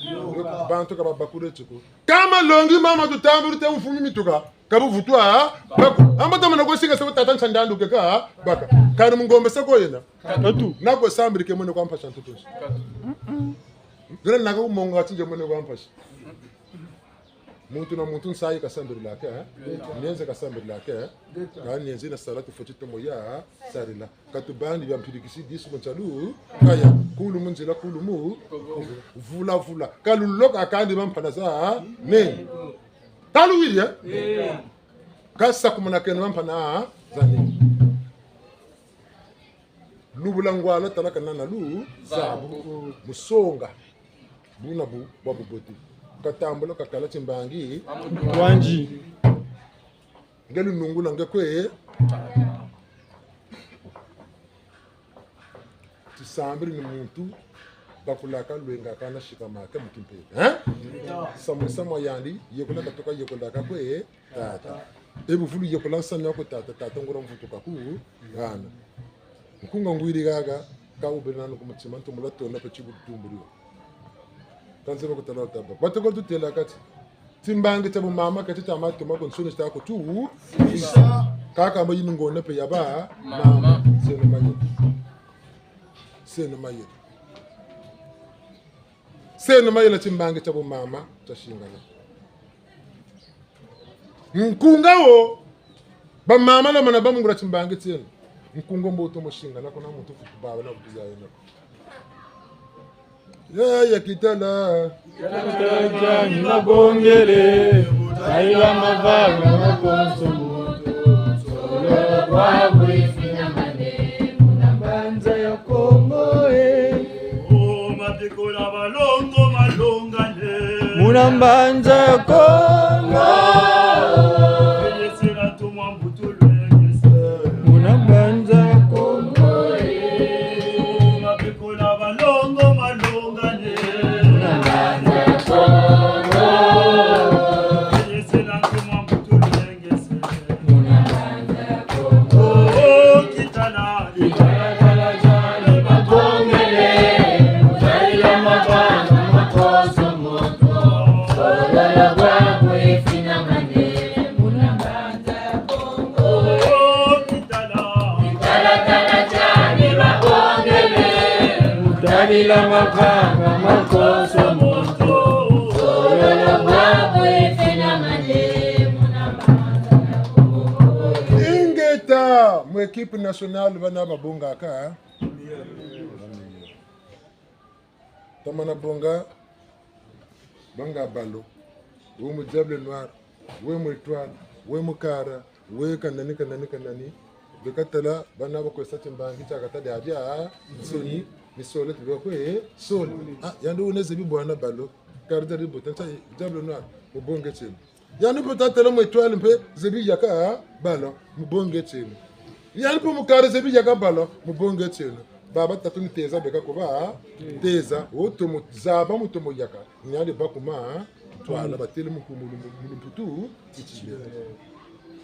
Bantu ka babakule tiko. Ka malongi mama tutambuli te mfumi mituka. Ka bu vutwa bako. Amba tamana ko singa se tata Nsandandu ke ka baka. Kani mu ngombe se ko yena. Tatu. Na ko sambiri ke mwene kwa mpasi ntoto. Dona naka ku monga ti nge mwene kwa mpasi. Muntu na muntu nsayi kasambirilaka, eh? Nienze kasambirilaka, eh? Ka nienze na sala tufweti tomo ya sarila. Ka tubandi bia mpirikisi disu ku nsalu. Kaya, kulu mu nzila, kulu mu. Vula, vula. Ka lulolo ka kandi bampana za nene. Taluwiri, eh? Ka sakumuna kena bampana za nene. Lubula ngwala tala kana na lu zabu. Musonga. Buna bu, bwa bubote. Katambula kakala timbangi. Wanzi. Nge lunungula nge kwe. Tisambiri ni muntu, bakulaka lwenga kana sikamaka mu kimpeve. Hein? Samu, samu yandi, yekola katoka yekolaka kwe. Tata. E bu vulu yekola nsamu ko tata, tata nguria mvutuka ku hana. Nkunga ngwiri haha, ka wubele nanu ku mutima, ntu mula tona pe tibu tumbulio. Kansi bakutala taba. Batoko tutêla kati. Timbangi tia bu mama kati tia matuma ku nsuni tia ku tu. Kaka mba yini ngona pe ya ba mama. Seno mayela. Seno mayela. Seno mayela timbangi tia bu mama tia singana. Nkunga wo, ba mama na mana ba mu nguria timbangi tieno. Nkunga mbo tomo singana, kuna muntu futu baba na kutuza yena. Ya, ya kitala. Kitala tiani mabongele, taila mavanga makonso moto. Solo kwa bwe fina mane, muna mbanza ya Kongo, eh. Oh, mapikola balongo malongane. Muna mbanza ya Kongo. Yesela ntumwa mbutu lwengese. Muna mbanza ya Kongo. Mapikola balongo malongane. Muna mbanza ya Kongo. Yesela ntumwa mbutu lwengese. Tabila mavanga makonso moto. Sololo bwabu efina mane muna mbanza ya Kongo. Ingeta, mu équipe nationale bana babongaka. Tamana bonga, banga ballon. Wo mu Diable Noir, wo mu Étoile, wo mu Kara, wo kanani, kanani, kanani. Beka tala, bana bakwe sa timbangi tia kata dia bia nsoni, ni sole ti bakwe sole. Ah, yandi wuna zebi bwana ballon. Kara dia ribo, tanta Diable Noir, mu bonge tieno. Yandi mpe tatala mu Étoile mpe zebi yaka ballon, mu bonge tieno. Yandi mpe mu Kara zebi yaka ballon, mu bonge tieno. Baba tatu ni teza beka ko ba teza, wo tomo zaba mu tomo yaka. Ni yandi bakuma, twala batele mu kumulu, mu lumputu, titile.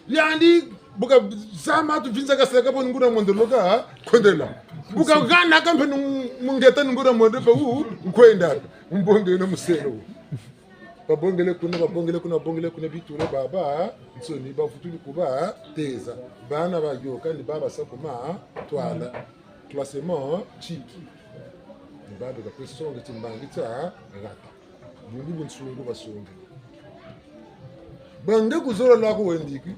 Yandi, buka zama tu vinza kaseka bo nguna mwendoloka, kwendela. Bu kahana ka mpe nu-, mu ngeta ni nguria mwende mpe wu, nkwenda. Mbongele muselo. Babongele kuna, babongele kuna, babongele kuna bitula babansoni, bavutuli kubateza. Bana bayôka ni baba sa ku matwala. Classement tiki. Ni babe ka kwe songa timbangi tia ngata. Bungu bunsungu basonge. Bwa nge ku zolo lwaku wendiki,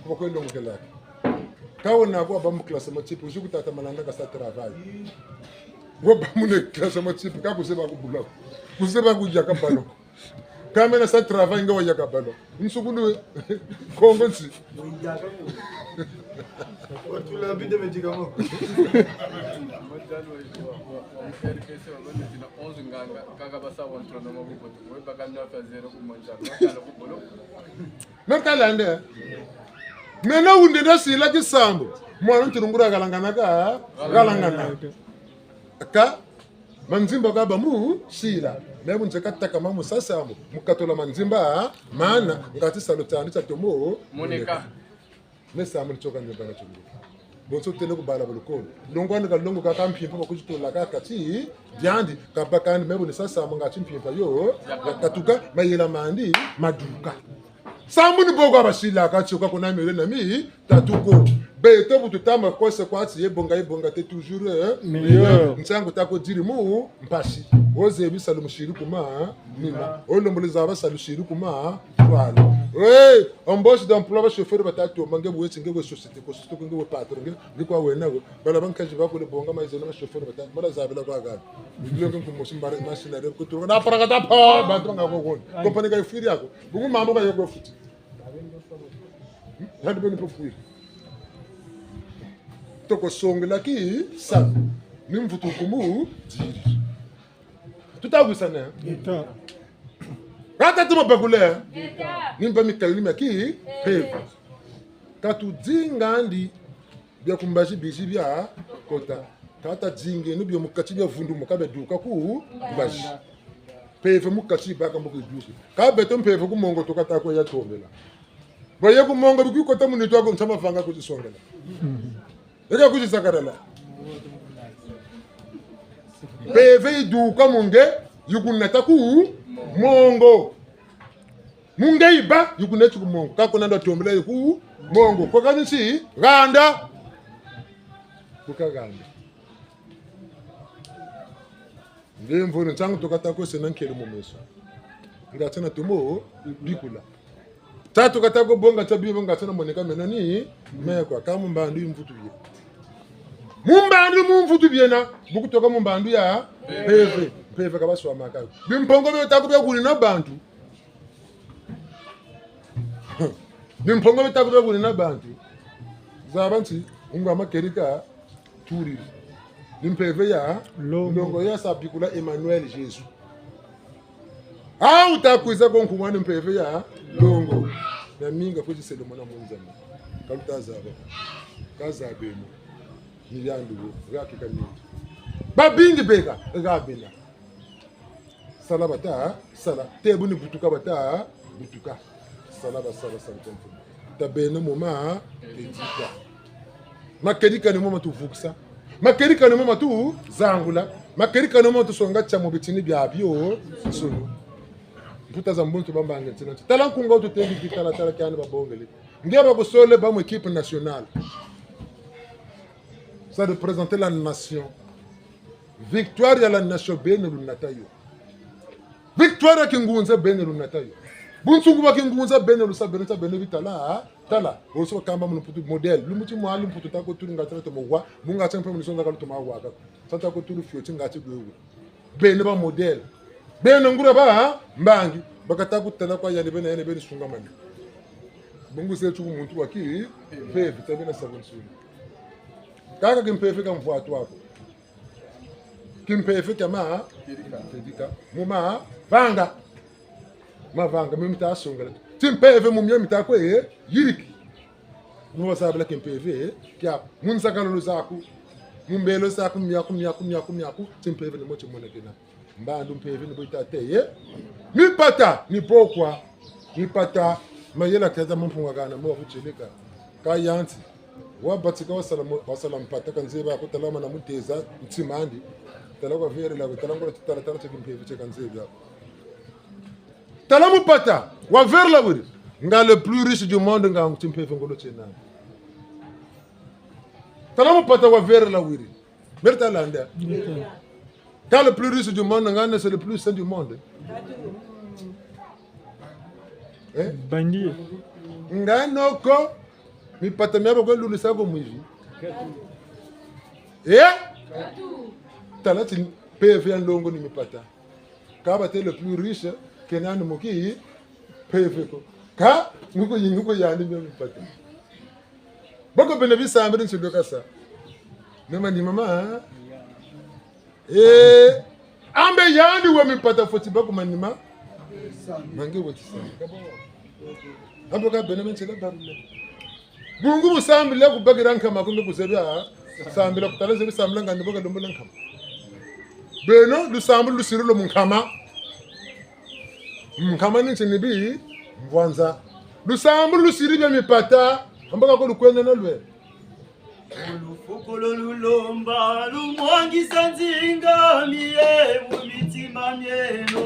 ku ba kwe longokelaki. Ka wena ko wabâ mu classement tiki, wizi ku tata Malanda kasa travail. Wabâ muna classement tiki, ka ku zeba ku bula ko. Ku zeba ku yaka ballon ko. Ka mena sa travail nge wayaka ballon. Nsukulu we. Kongo nsi. Watula bide medikama. Onze nganga, kaka basa wantula na mabubote. We baka neuf à zéro ku Manjalo. Wakala ku bolo. Nakala nde. Mena wunde na sila kisambu. Mwana ntirungura galangana ka, galangana. Ka, manzimba ka ba mu sila. Me bu nze kataka ma mu sa sambu. Mu katula manzimba, mana, ngati salu tiandi tia tomo. Moneka. Ne samu ni tioka ni bana tio. Bonso tele ku bala ba lukolo. Longo ani ka longo kaka mpimpa ba kuzitula kaka ti, diandi, kabakani me bu ni sa samu ngati mpimpa yo, ya katuka, mayela mandi, maduka. Samu ni bo kwa basilaka tio ka kuna mele na mi, tatu ko. Beto bu tutama kose kwa ti ye bonga, ye bonga te toujours, eh, meilleur. Nsangu tako diri mu, mpasi. Ozebi salu musiri kuma, nima. Olembolo zaba salu siri kuma, twala. Hey, embauche d'emploi ba chauffeur batatu, mange bwe ti nge we société, ko société ko nge we patron, nge, nge kwa wena we. Bala bankazi bakule bonga maizeno ba chauffeur batatu, mala zabila kwa gabi. Nge nge kumosi mbare, machine à kuturuka, na paraka ta pa, bantu banga ko koni. Compagnie ka yifwiri yako. Bungu mambu ka yoko futi. Hadi beni po fwiri. Toko songela ki, sa. Ni mvutu kumu, diri. Tuta wisana. Ngeta. Kata tuma bakule. Ngeta. Ni mba mikali ni maki, mpeve. Ka tudinga ndi bia ku mbazi bizi bia kota. Kata dingi ni bio mu kati bia vundumuka bia duka ku mbazi. Mpeve mu kati baka mbo ku duka. Ka beto mpeve ku mongo tuka ta ko ya tombela. Baye ku mongo biki kota mu nitu ako nsa mavanga kuzisongela. Eka kuzisakalala. Mpeve yiduka mu nge, yikunata ku mongo. Mu nge yiba, yikuneti ku mongo. Ka kuna ndo tombela yi ku mongo. Kwa kani si, ganda. Kuka ganda. Nge mvoni nsangu tuka ta kwese na nkele mu meso. Nga tsena tumo bikula. Tatu kata ko bonga tia bima nga tsena moneka meno ni me kwa ka mu mbandu yi mvutu ye. Mu mbandu mu mvutu biena, bu kutoka mu mbandu ya mpeve, mpeve ka baswamaka. Bimpongo bio taku bia kuni na bantu. Bimpongo bio taku bia kuni na bantu. Zaba nti, ungwa makedika, turiri. Ni mpeve ya longo. Longo ya sa bikula Emmanuel Jésus. Ah, wuta kwiza ko nkumwa ni mpeve ya longo. Na minga kwizi sele mwana munzani. Ka luta zaba. Ka zabeno. Ni yandu wo. Gaki ka mingi. Babingi beka. Gabena. Sala bata, sala. Te bu ni butuka bata, butuka. Sala ba sala, sala kwa mfumu. Tabeno mo makedika. Makedika ni mo matuvukisa. Makedika ni mo matuzangula. Makedika ni mo matusonga tia mu bitini biabio. Sunu. Mputa za mbuntu bambange ntina. Tala nkunga wututendi ki tala, tala kiani babongele. Nge bakusole ba mu équipe nationale. Ça représente la nation. Victoire ya la nation beno lunata yo. Victoire ya kingunza beno lunata yo. Bunsungu bwa kingunza beno lusa beno ta beno bitala. Tala, oso kamba mu Mputu modèle. Lumbu ti mwa Mputu tako turi ngati tomo wa, bu ngati mpe mu zonza kalu tomo wa ka. Sa tako turi fioti ngati gwewe. Beno ba modèle. Beno nguria ba mbangi, bakata kutala kwa yandi beno yandi beno sungamani. Bungu se tuku muntu wa kimpeve, ta beno sa bunsungu. Kaka kimpeve ka mvwatu ako. Kimpeve kia ma, kedika. Mu mavanga. Mavanga, mio mita songela. Timpeve mu mio mita kwe, yiriki. Mu wasabila kimpeve, kia, mu nzakalulu zaku. Mu mbelo zaku, miaku, miaku, miaku, miaku. Timpeve ni mo timonekena. Mbandu mpeve ni bo yita teye. Mipata, ni bo kwa. Mipata, mayela keza mu mpunga kana, mo kutieleka. Ka yanti. Wabatika wasala mu-, wasala mpata ka nzebi ako, tala mana muteza ntima'andi. Tala kwa verela ko, tala ngolo tala tala tia kimpeve tia ka nzebi ako. Tala mupata, waverela wiri. Nga le plus riche du monde nga timpeve ngolo tiena. Tala mupata waverela wiri. Meri tala nda. Ka le plus riche du monde, nga ne c'est le plus saint du monde. Eh? Bandit. Nga noko, mipata mia bako lulisa ko mwivi. Eh? Tala ti mpeve ya nlongo ni mipata. Ka batêle le plus riche, kena ni muki mpeve ko. Ka, nguko yi-, nguko yandi mia mipata. Boko bena bisambiri nsi dokasa. Nema ni mama, eh? Eh, ambe yandi wa mipata foti bako manima. Mange weti sa. Ambo ka bena mensela barule. Bungu bu sambila ku bakira nkama kumbe ku zebi a sambila ku tala zebi sambila nga ni bo ka lombola nkama. Beno, lusambulu lusiri lo mu nkama. Nkama ni nti ni bi mvwanza. Lusambulu lusiri bia mipata, ambo ka ko lukwenda na lwe. Lufukulu lulomba, lumwangisa nzinga mie mu mitima mieno.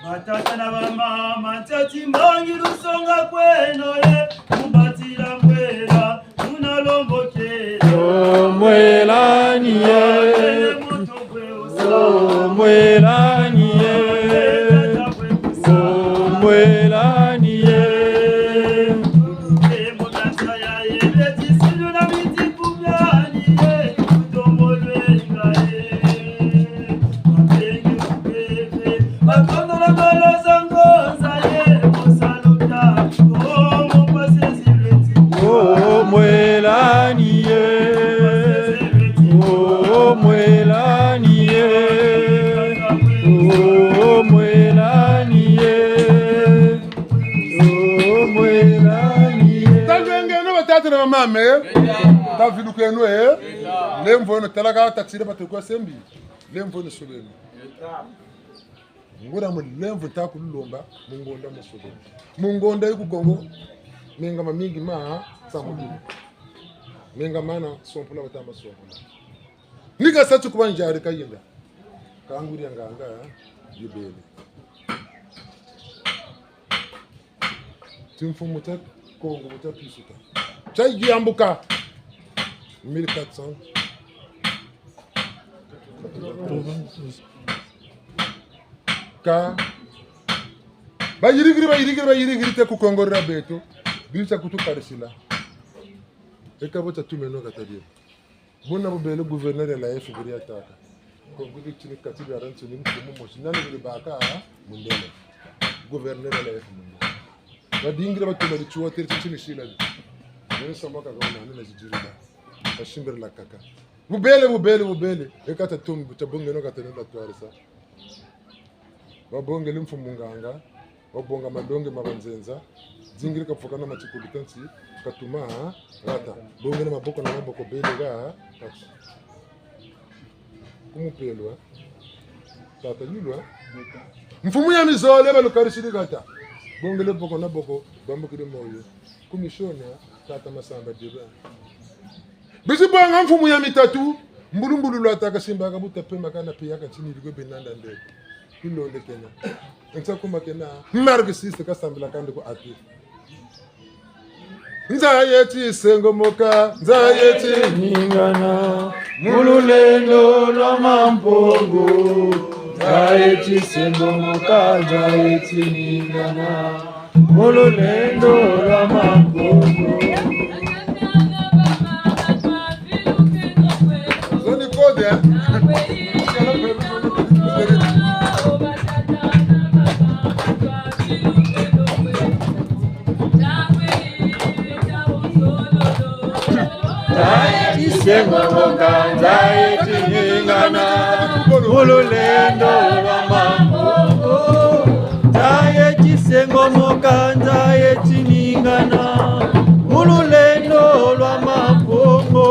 Batata na bamama, ntiati mbangi lusonga kweno ye, mubatila mbwela, muna lombokela. Oh, mwela ni ye. Oh, mwela ni ye. Oh, mwela ni ye. Oh, mwela ni ye. Oh, mwela ni ye. Oh, mwela ni ye. Oh, mwela ni ye. Talwengeno batata na bamama, eh? Tavilukeno, eh? Lemvo eno tala ka tatire batu kwa sembi. Lemvo eno soleno. Nguria mu lemvo nta kululomba, mu ngonda mu soleno. Mu ngonda yi ku Kongo, menga mamingi ma samukini. Menga mana sompula bata ma sompula. Ni kasa ti kuba nzari kayinda. Ka nguria nganga, yibele. Timfumu tia Kongo bu tia pisuka. Tia yambuka. Mille quatre cents. Ka. Bayirikiri, bayirikiri, bayirikiri te ku kongorera beto. Biri tia kutukarisila. Eka bo tia tumeno kata bie. Buna bubele gouverneur ya l'A E F buri yataka. Kongo ki tini kati bia ranso ni mfumu mosi. Nani buri baka mundele. Gouverneur ya l'A E F mundele. Badingire batula di tiwa teri tini sila di. Nani sama kaka wana nani na zidirila. Basimbirila kaka. Bubele, bubele, bubele. Eka tia tumbi, tia bongeno kata nenda twarisa. Babongele mfumu nganga, babonga malongi ma banzenza, zingiri kafuka na matikulu tansi, katuma, hata. Bongele maboko na maboko bele ha, kati. Kumupelwa, tata yulwa. Mfumu ya mizole balukarisiri hata. Bongele boko na boko, bambukiri moyo. Kumisiona, tata Masamba Deba. Bizi bwanga mfumu ya mitatu, mbulumbulu lwataka simbaka buta pema kana piyaka tini liko benanda ndeko. Kulonde kena. Nsa kuma kena. Marxiste kasambila kandi ko ati. Nza ye tisengomoka, nza ye tiningana. Mu lulendo lwa Mampungu. Nza ye tisengomoka, nza ye tiningana. Mu lulendo lwa Mampungu. Zoni code, hein? Nza ye tisengomoka, nza ye tiningana, mu lulendo lwa Mampungu. Nza ye tisengomoka, nza ye tiningana, mu lulendo lwa Mampungu.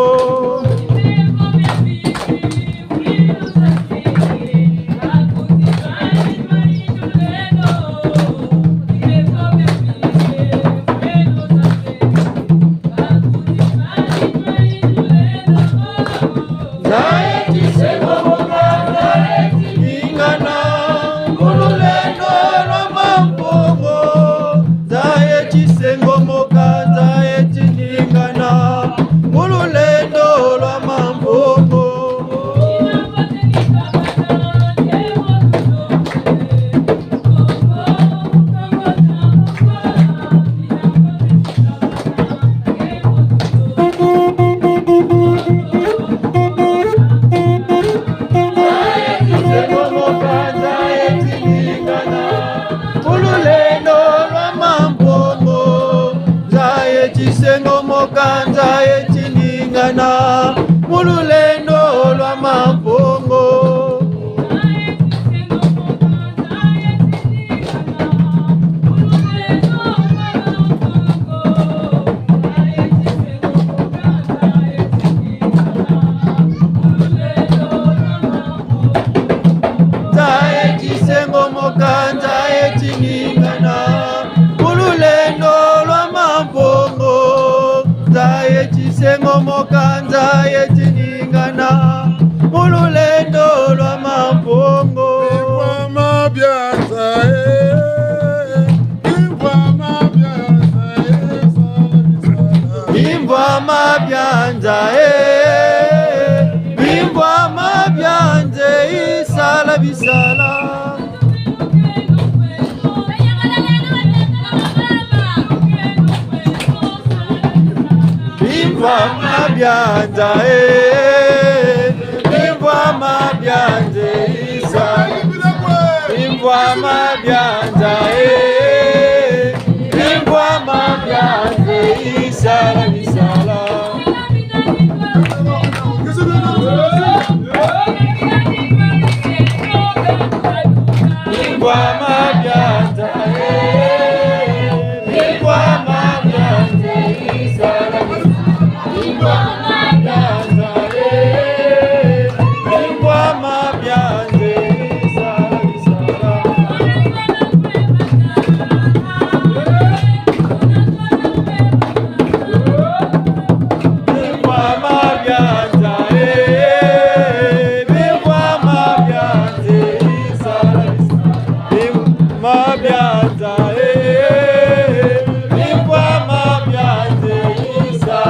Mokanza ye tiningana mu lulendo lwa Mampungu. Bimvwama bia nza, eh, bimvwama bia nza, eh, sala bisala. Bimvwama bia nza, eh, bimvwama bia nza, eh, sala bisala. Bimvwama bia nza, eh, bimvwama bia nza, eh, isa. Bimvwama bia nza, eh, bimvwama bia nza, eh, isa,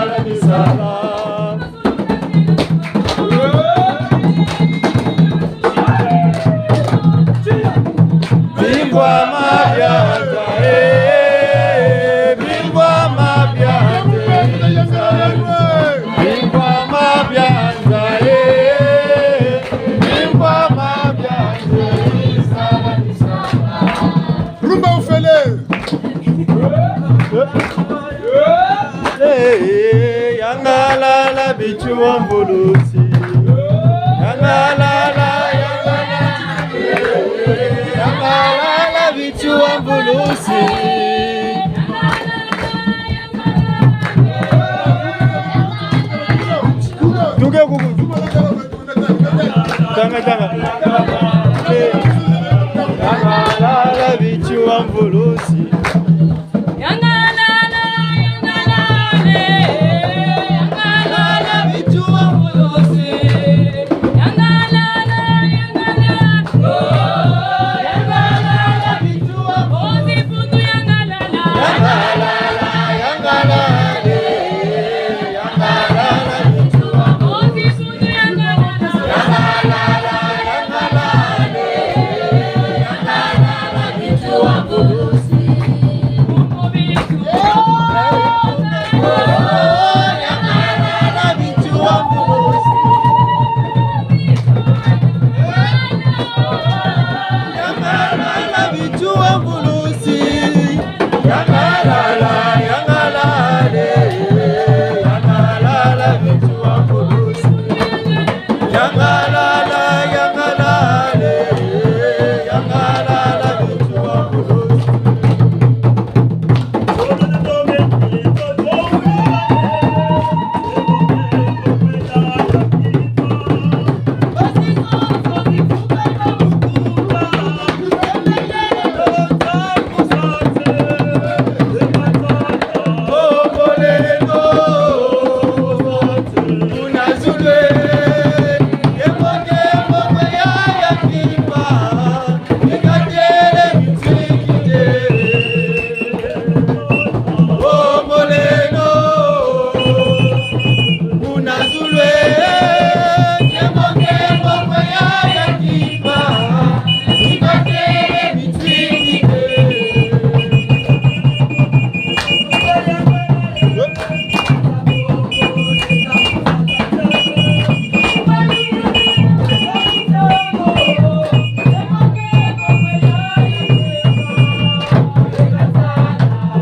la bisala. Bimvwama bia nza, eh, bimvwama bia nza, eh, bimvwama bia nza, eh, bimvwama bia nza, eh. Rumba ufele. Eh, yangalala bitsi wa mvulusi. Yangalala, yangalala, yangalala bitsi wa mvulusi. Tuke kuku. Tanga, tanga. Yangalala bitsi wa mvulusi. Yangalala, yangalala, yangalala bitsi wa mvulusi. Yangalala, yangalala, oh, yangalala bitsi wa mvulusi. Yangalala, yangalala, eh. Yangalala, yangalala, eh, yangalala, bitsi wa mvulusi. Yangalala, yangalala, eh, yangalala, bitsi wa mvulusi.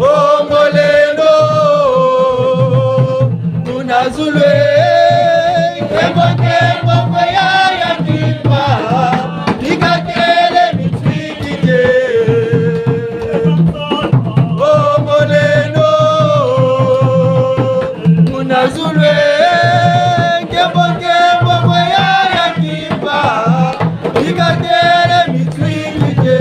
Bongo lelo, muna zulu e, nkembo, nkembo kwe yaya Kimpa, bika kele mitwikide. Bongo lelo, muna zulu e, nkembo, nkembo kwe yaya Kimpa, bika kele mitwikide.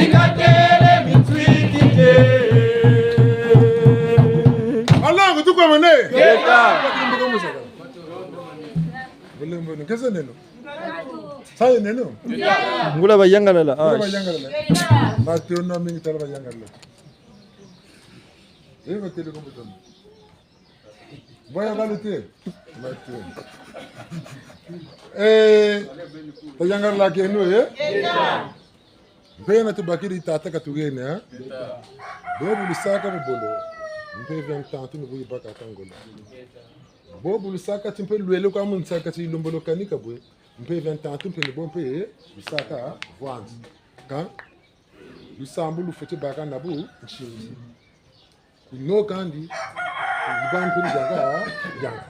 Ikatele mitwikite. Alangu tukwamane. Ngeta. Bulembo ni kese neno. Saye neno. Ngula bayangalala. Ngula bayangalala. Matondo mingi tala bayangalala. Eh, batele ko matondo. Bwaya balite. Matondo. Eh, tayangalala keno, eh? Mpe na tubakiri tata katugene, eh? Bobu lusaka bubolo. Mpe vingt ans ni buyibaka kangolo. Bobu lusaka ti mpe lwele kwa mu nsaka ti lumbolo kanika bwe. Mpe vingt ans mpe ni bo mpe lusaka vwanzi. Ka lusambu lufweti baka na bu nsinzi. Kuno kandi, kuba mpe ni yanga, yanga.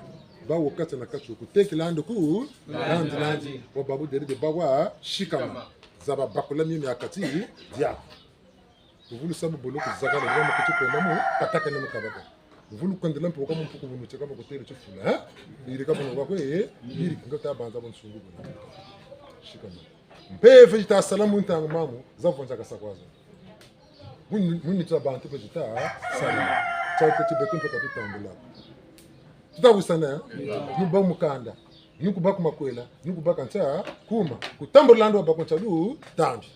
Bawo kati na kati, kutekela ndo ku, landi, landi. Wa babu deri de bawa, sikama. Za babakula mimi ya kati, dia. Kuvulu sa bubolo kuzakala, ni wa makuti kwenda mu, pataka ni mu kabaka. Kuvulu kwendela mpe waka mu mpuku bunu, tieka bakutele tifula, eh? Yirika bunu wakwe, eh? Yirika, nga tabanza bu nsungu bunu. Sikama. Mpeve zita sala mu ntangu mamu, za vonza kasa kwazo. Muni, muni tsa bantu mpe zita sala. Tsa keti beto mpe katutambula. Tuta wisana, eh? Ni ba mukanda. Ni kubaka makwela, ni kubaka ntsa kuma. Kutambula ndo bako ntsa lu tambi.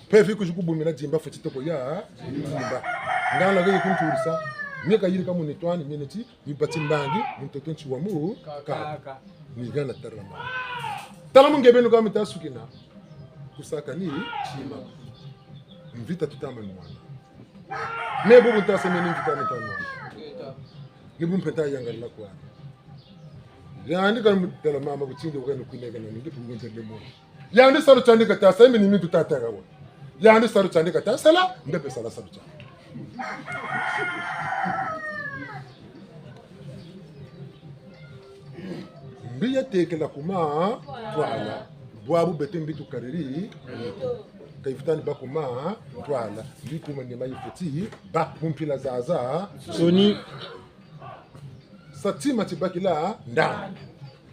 Mpeve kuzi kubumina dimba fweti toko ya dimba. Ngana gayi kunturisa. Mie kayirika muni twani, mie neti, ni bati mbangi, mu ntoto ntsi wa mu kaka. Ni gana tarama. Tala mu nge beno ka mita sukina. Kusaka ni tima. Mvita tutama ni mwana. Me bubu ntasa me ni mvita mita ni mwana. Ni bu mpe nta yangalala kwa. Yandi ka tala mama kutindi wakani kuneka na nindi pungu ntende mo. Yandi salu tiandi kata sa, imi ni mi tutataka wa. Yandi salu tiandi kata sala, nde mpe sala salu tiandi. Mbi yatekela ku ma twala. Bwabu beto mbi tukariri. Ka yifutani bâ ku ma twala. Mbi ku ma ni ma yifweti bâ mu mpila zazansoni. Sa tima tibakila nda.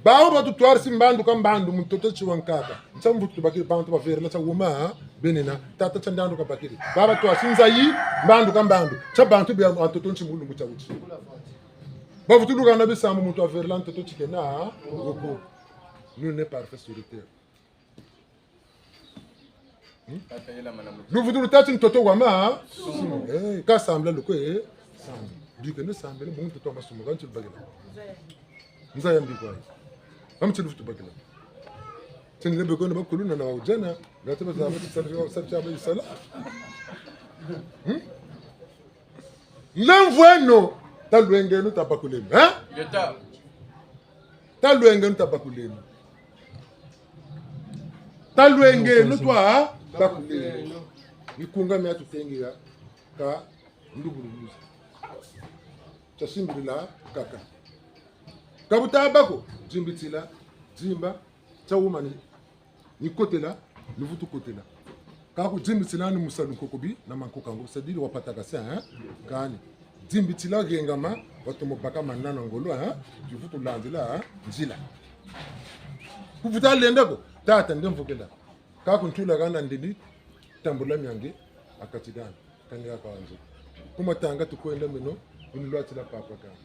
Bawu batutwarisi mbandu ka mbandu mu ntoto tsi wa nkaka. Ntsa mvutu tubakiri bantu baverela tsa wuma, benena, tata tsa ndandu kabakiri. Baba twarisi nzayi, mbandu ka mbandu. Tsa bantu bia ntoto ntsi mu lumbu tia wutsi. Bavutuluka na bisambu muntu averela ntoto tsi kena, woko. Nul n'est parfait sur terre. Hmm? Tata yela mana mutu. Luvutu lutâ ti ntoto wa ma. Sumu. Eh, ka sambila lukwe, eh. Sambila. Bikeno sambila, bungu ntoto wa masumu, kanti lubakila. Nza ya mbi kwa. Amu ti luvutu bakila. Tini lebe kono bakulu na na wujana, ngati bazaba ti sala, sala, sala, sala. Hmm? Nlemvweno, talwengeno tabakuleno, eh? Ngeta. Talwengeno tabakuleno. Talwengeno twabakuleno. Mikunga mia tutengela ka ndubulu luzi. Tia simbilila kaka. Ka buta bâ ko, dimbitila, dimba, tia wumani. Ni kotela, ni vutu kotela. Ka ku dimbitila ni musalu nkokobi na mankokango, c'est-à-dire wa pataka se, hein? Kani. Dimbitila gengama, watomo baka manana ngolo, hein? Di vutu landila, hein? Nzila. Ku vuta lenda ko, tata nde mvukela. Ka ku ntula kana ndindi, tambula miange, a kati dani. Kani ya kwanza. Ku matanga tukwenda meno, bu ni lwatila papa kani.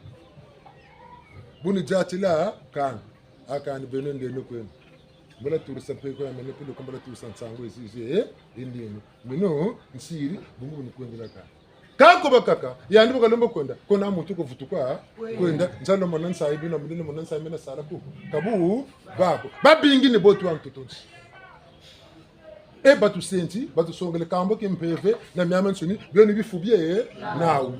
Bu ni diatila kani. A kani beno ndeno kweno. Mbala turisa mpe kwa meno pilo kumbala turisa nsangu ezi, ezi, eh, ndeno. Meno, nsiri, bungu bu ni kwendela kani. Ka ko bakaka, yandi bu kalomba kwenda, ko na muntu ko vutu kwa, kwenda, nzalo mona nsayi bino, mudele mona nsayi mena sala kuku. Ka bu, bako. Babingi ni bo tu wa ntoto ntsi. E batusenti, batusongele kambo ki mpeve, na miamiansoni, bio ni bifu bie, nawu.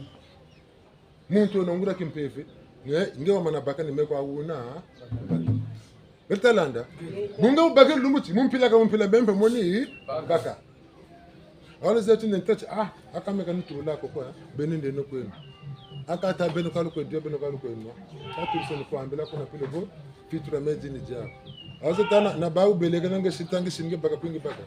Muntu wena nguria kimpeve, nge, nge wamana baka ni me kwa wuna, baka. Beri ta landa. Bu nge wubakiri lumbu ti, mu mpila ka mu mpila mpe mpe moni, baka. Wala zeti nentati, ah, a ka me ka nitula ko kwa, beno ndeno kweno. A ka ta beno ka lukwe dia, beno ka lukwe nwa. Ka tulisoni kwambila kuna pile bo, fitura medi ni dia. Azo tana, na bawu beleke na nge sita nge si nge baka kwingi baka.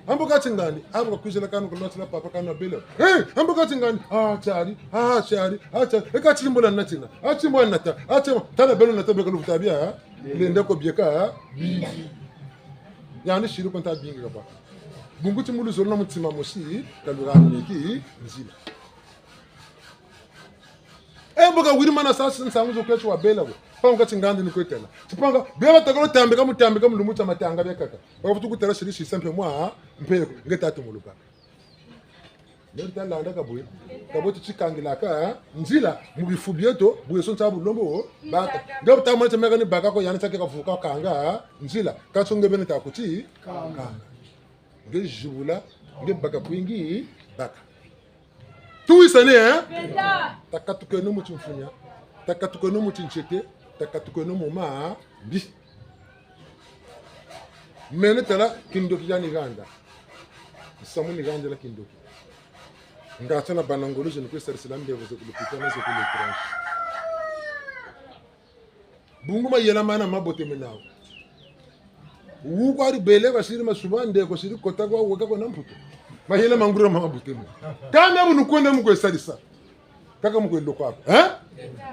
Ambo kati ngani, ambo kakwizila kanu kulotila papa kanu abele. Eh, ambo kati ngani, ah, tiari, ah, tiari, ah, tiari. E kati mbula natina, ah, timbwa nata, ah, timbwa, tana belo nata beka luvuta bia, eh? Lenda ko bieka, eh? Bi. Yandi siri ko nta bingi kapa. Bungu ti mu luzolo na mutima mosi, ka luhanganeki nzila. E mbo ka wiri mana sa nsangu zo kwe ti wabela ko. Panga ti ngandi ni kwe têla. Ti panga, bia batakolo tambika mu tambika mu lumbu tia matanga biakaka. Bavutu kutêla siri sisa mpe mwa, mpe ko, nge tatu mu lubaka. Nge ta landa ka bwe. Ka bwe ti tikangilaka nzila, mu bifu bieto, bweso ntia bu lombo baka. Nge bu ta mona ti meka ni baka ko, yandi tiake kavuka kanga nzila. Kansi nge beni ta kuti kanga. Nge zibula, nge baka kwingi baka. Tuwisane, eh? Takatukeno mu timfunia, takatukeno mu tintiete, takatukeno mu mambi. Meno tala kindoki ya ni handa. Nsamu ni handila kindoki. Nga tiana bana ngolo zo ni kwe sarisila mbevo zo ku lupitalu, zo ku l'étranger. Bungu mayela mana mabote mena wo. Wu kwa ri bele kwa siri masuba ndeko siri kota kwa weka kwa na mputu. Mayela ma nguria ma mabote mena. Kâ mia bu nu kwenda mu kwe sarisa. Kaka mu kwe lokwa ko. Eh?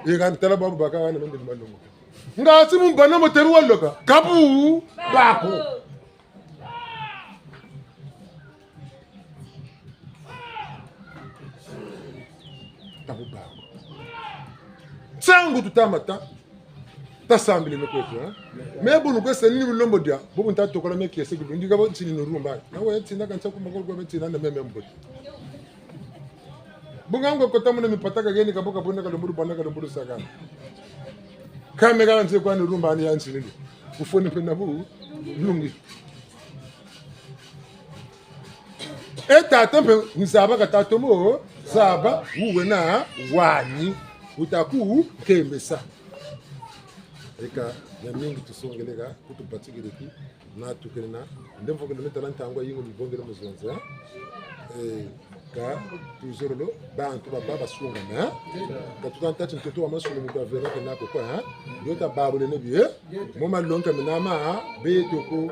E kani tala babu baka wana mende malongo. Nga ti mu bana mo teru waloka. Kabu bako. Tabu bako. Nsangu tuta mata. Tasambile me kweto, eh? Me bu nu kwe sa ni bu lombo dia. Bubu nta tokola me kiese kibu. Ndika bo ntini no rumba. Na we tina kansa kumba ko me tina na me me mbote. Bu nga ngo kota muna mipata ka geni ka bo ka buna ka lumbulu bana ka lumbulu sakana. Kâ me ka nze kwa ni rumba ni ya ntini ni. Bufoni mpe na bu lungi. E tata mpe nzaba ka tata mo zaba, wu wena wani, wuta ku nkembesa. Eka, ya mingi tusongele ka, kutubatikiri ki, na tukene na, nde mvokele me tala ntangu yingi mibongele mu zonza. Eh, ka tuzololo, bantu baba basungama, eh? Ka tuta nta ti ntoto wa masulu mu kwa vena ke nako kwa, eh? Yo ta babule ne bie, mo malonga minama, eh? Beto ko.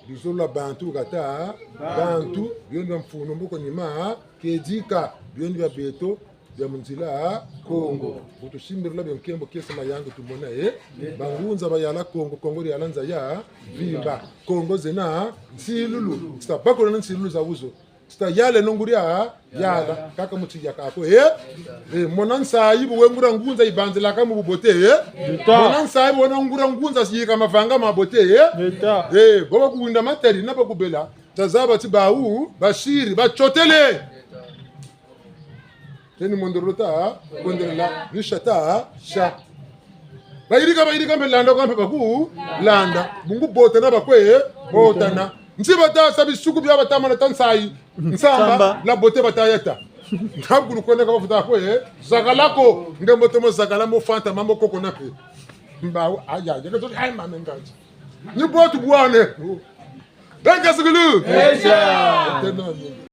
Luzolo lwa bantu kata, bantu, biondi bia mfunu mboko nima, kedika, biondi bia beto, bia mu nzila Kongo. Bu tusimbirila bia nkembo kiese mayangi tumona, eh? Bangunza bayala Kongo, Kongo diala nza ya mvimba. Kongo zena nsilulu. Sita bakula na nsilulu za wuzo. Sita yaleno nguria yala, kaka mu tiya kako, eh? Eh, mona nsayi bu we nguria ngunza yibanzilaka mu bubote, eh? Mona nsayi bu wena nguria ngunza siyika mavanga mabote, eh? Eh, bo bakuwinda matari na bakubela, tazaba ti bawu, basiri, batiotele. Teni mondololo ta, kondelela, nisha ta, sha. Bayirika, bayirika mpe landa kwa mpe baku, landa. Bungu botana bakwe, botana. Nti bata sa bisuku bia bata mana ta nsayi. Nsamba, nsamba. La beauté bata yata. Ntabukulu kwenda ka bafuta kwe, zakala ko, nge mbote mo zakala mo fanta mambo koko na pe. Mbawu, aya, ya, ya, ay, mame nganzi. Ni botu bwane. Benga zikulu. Esha. Tena ni.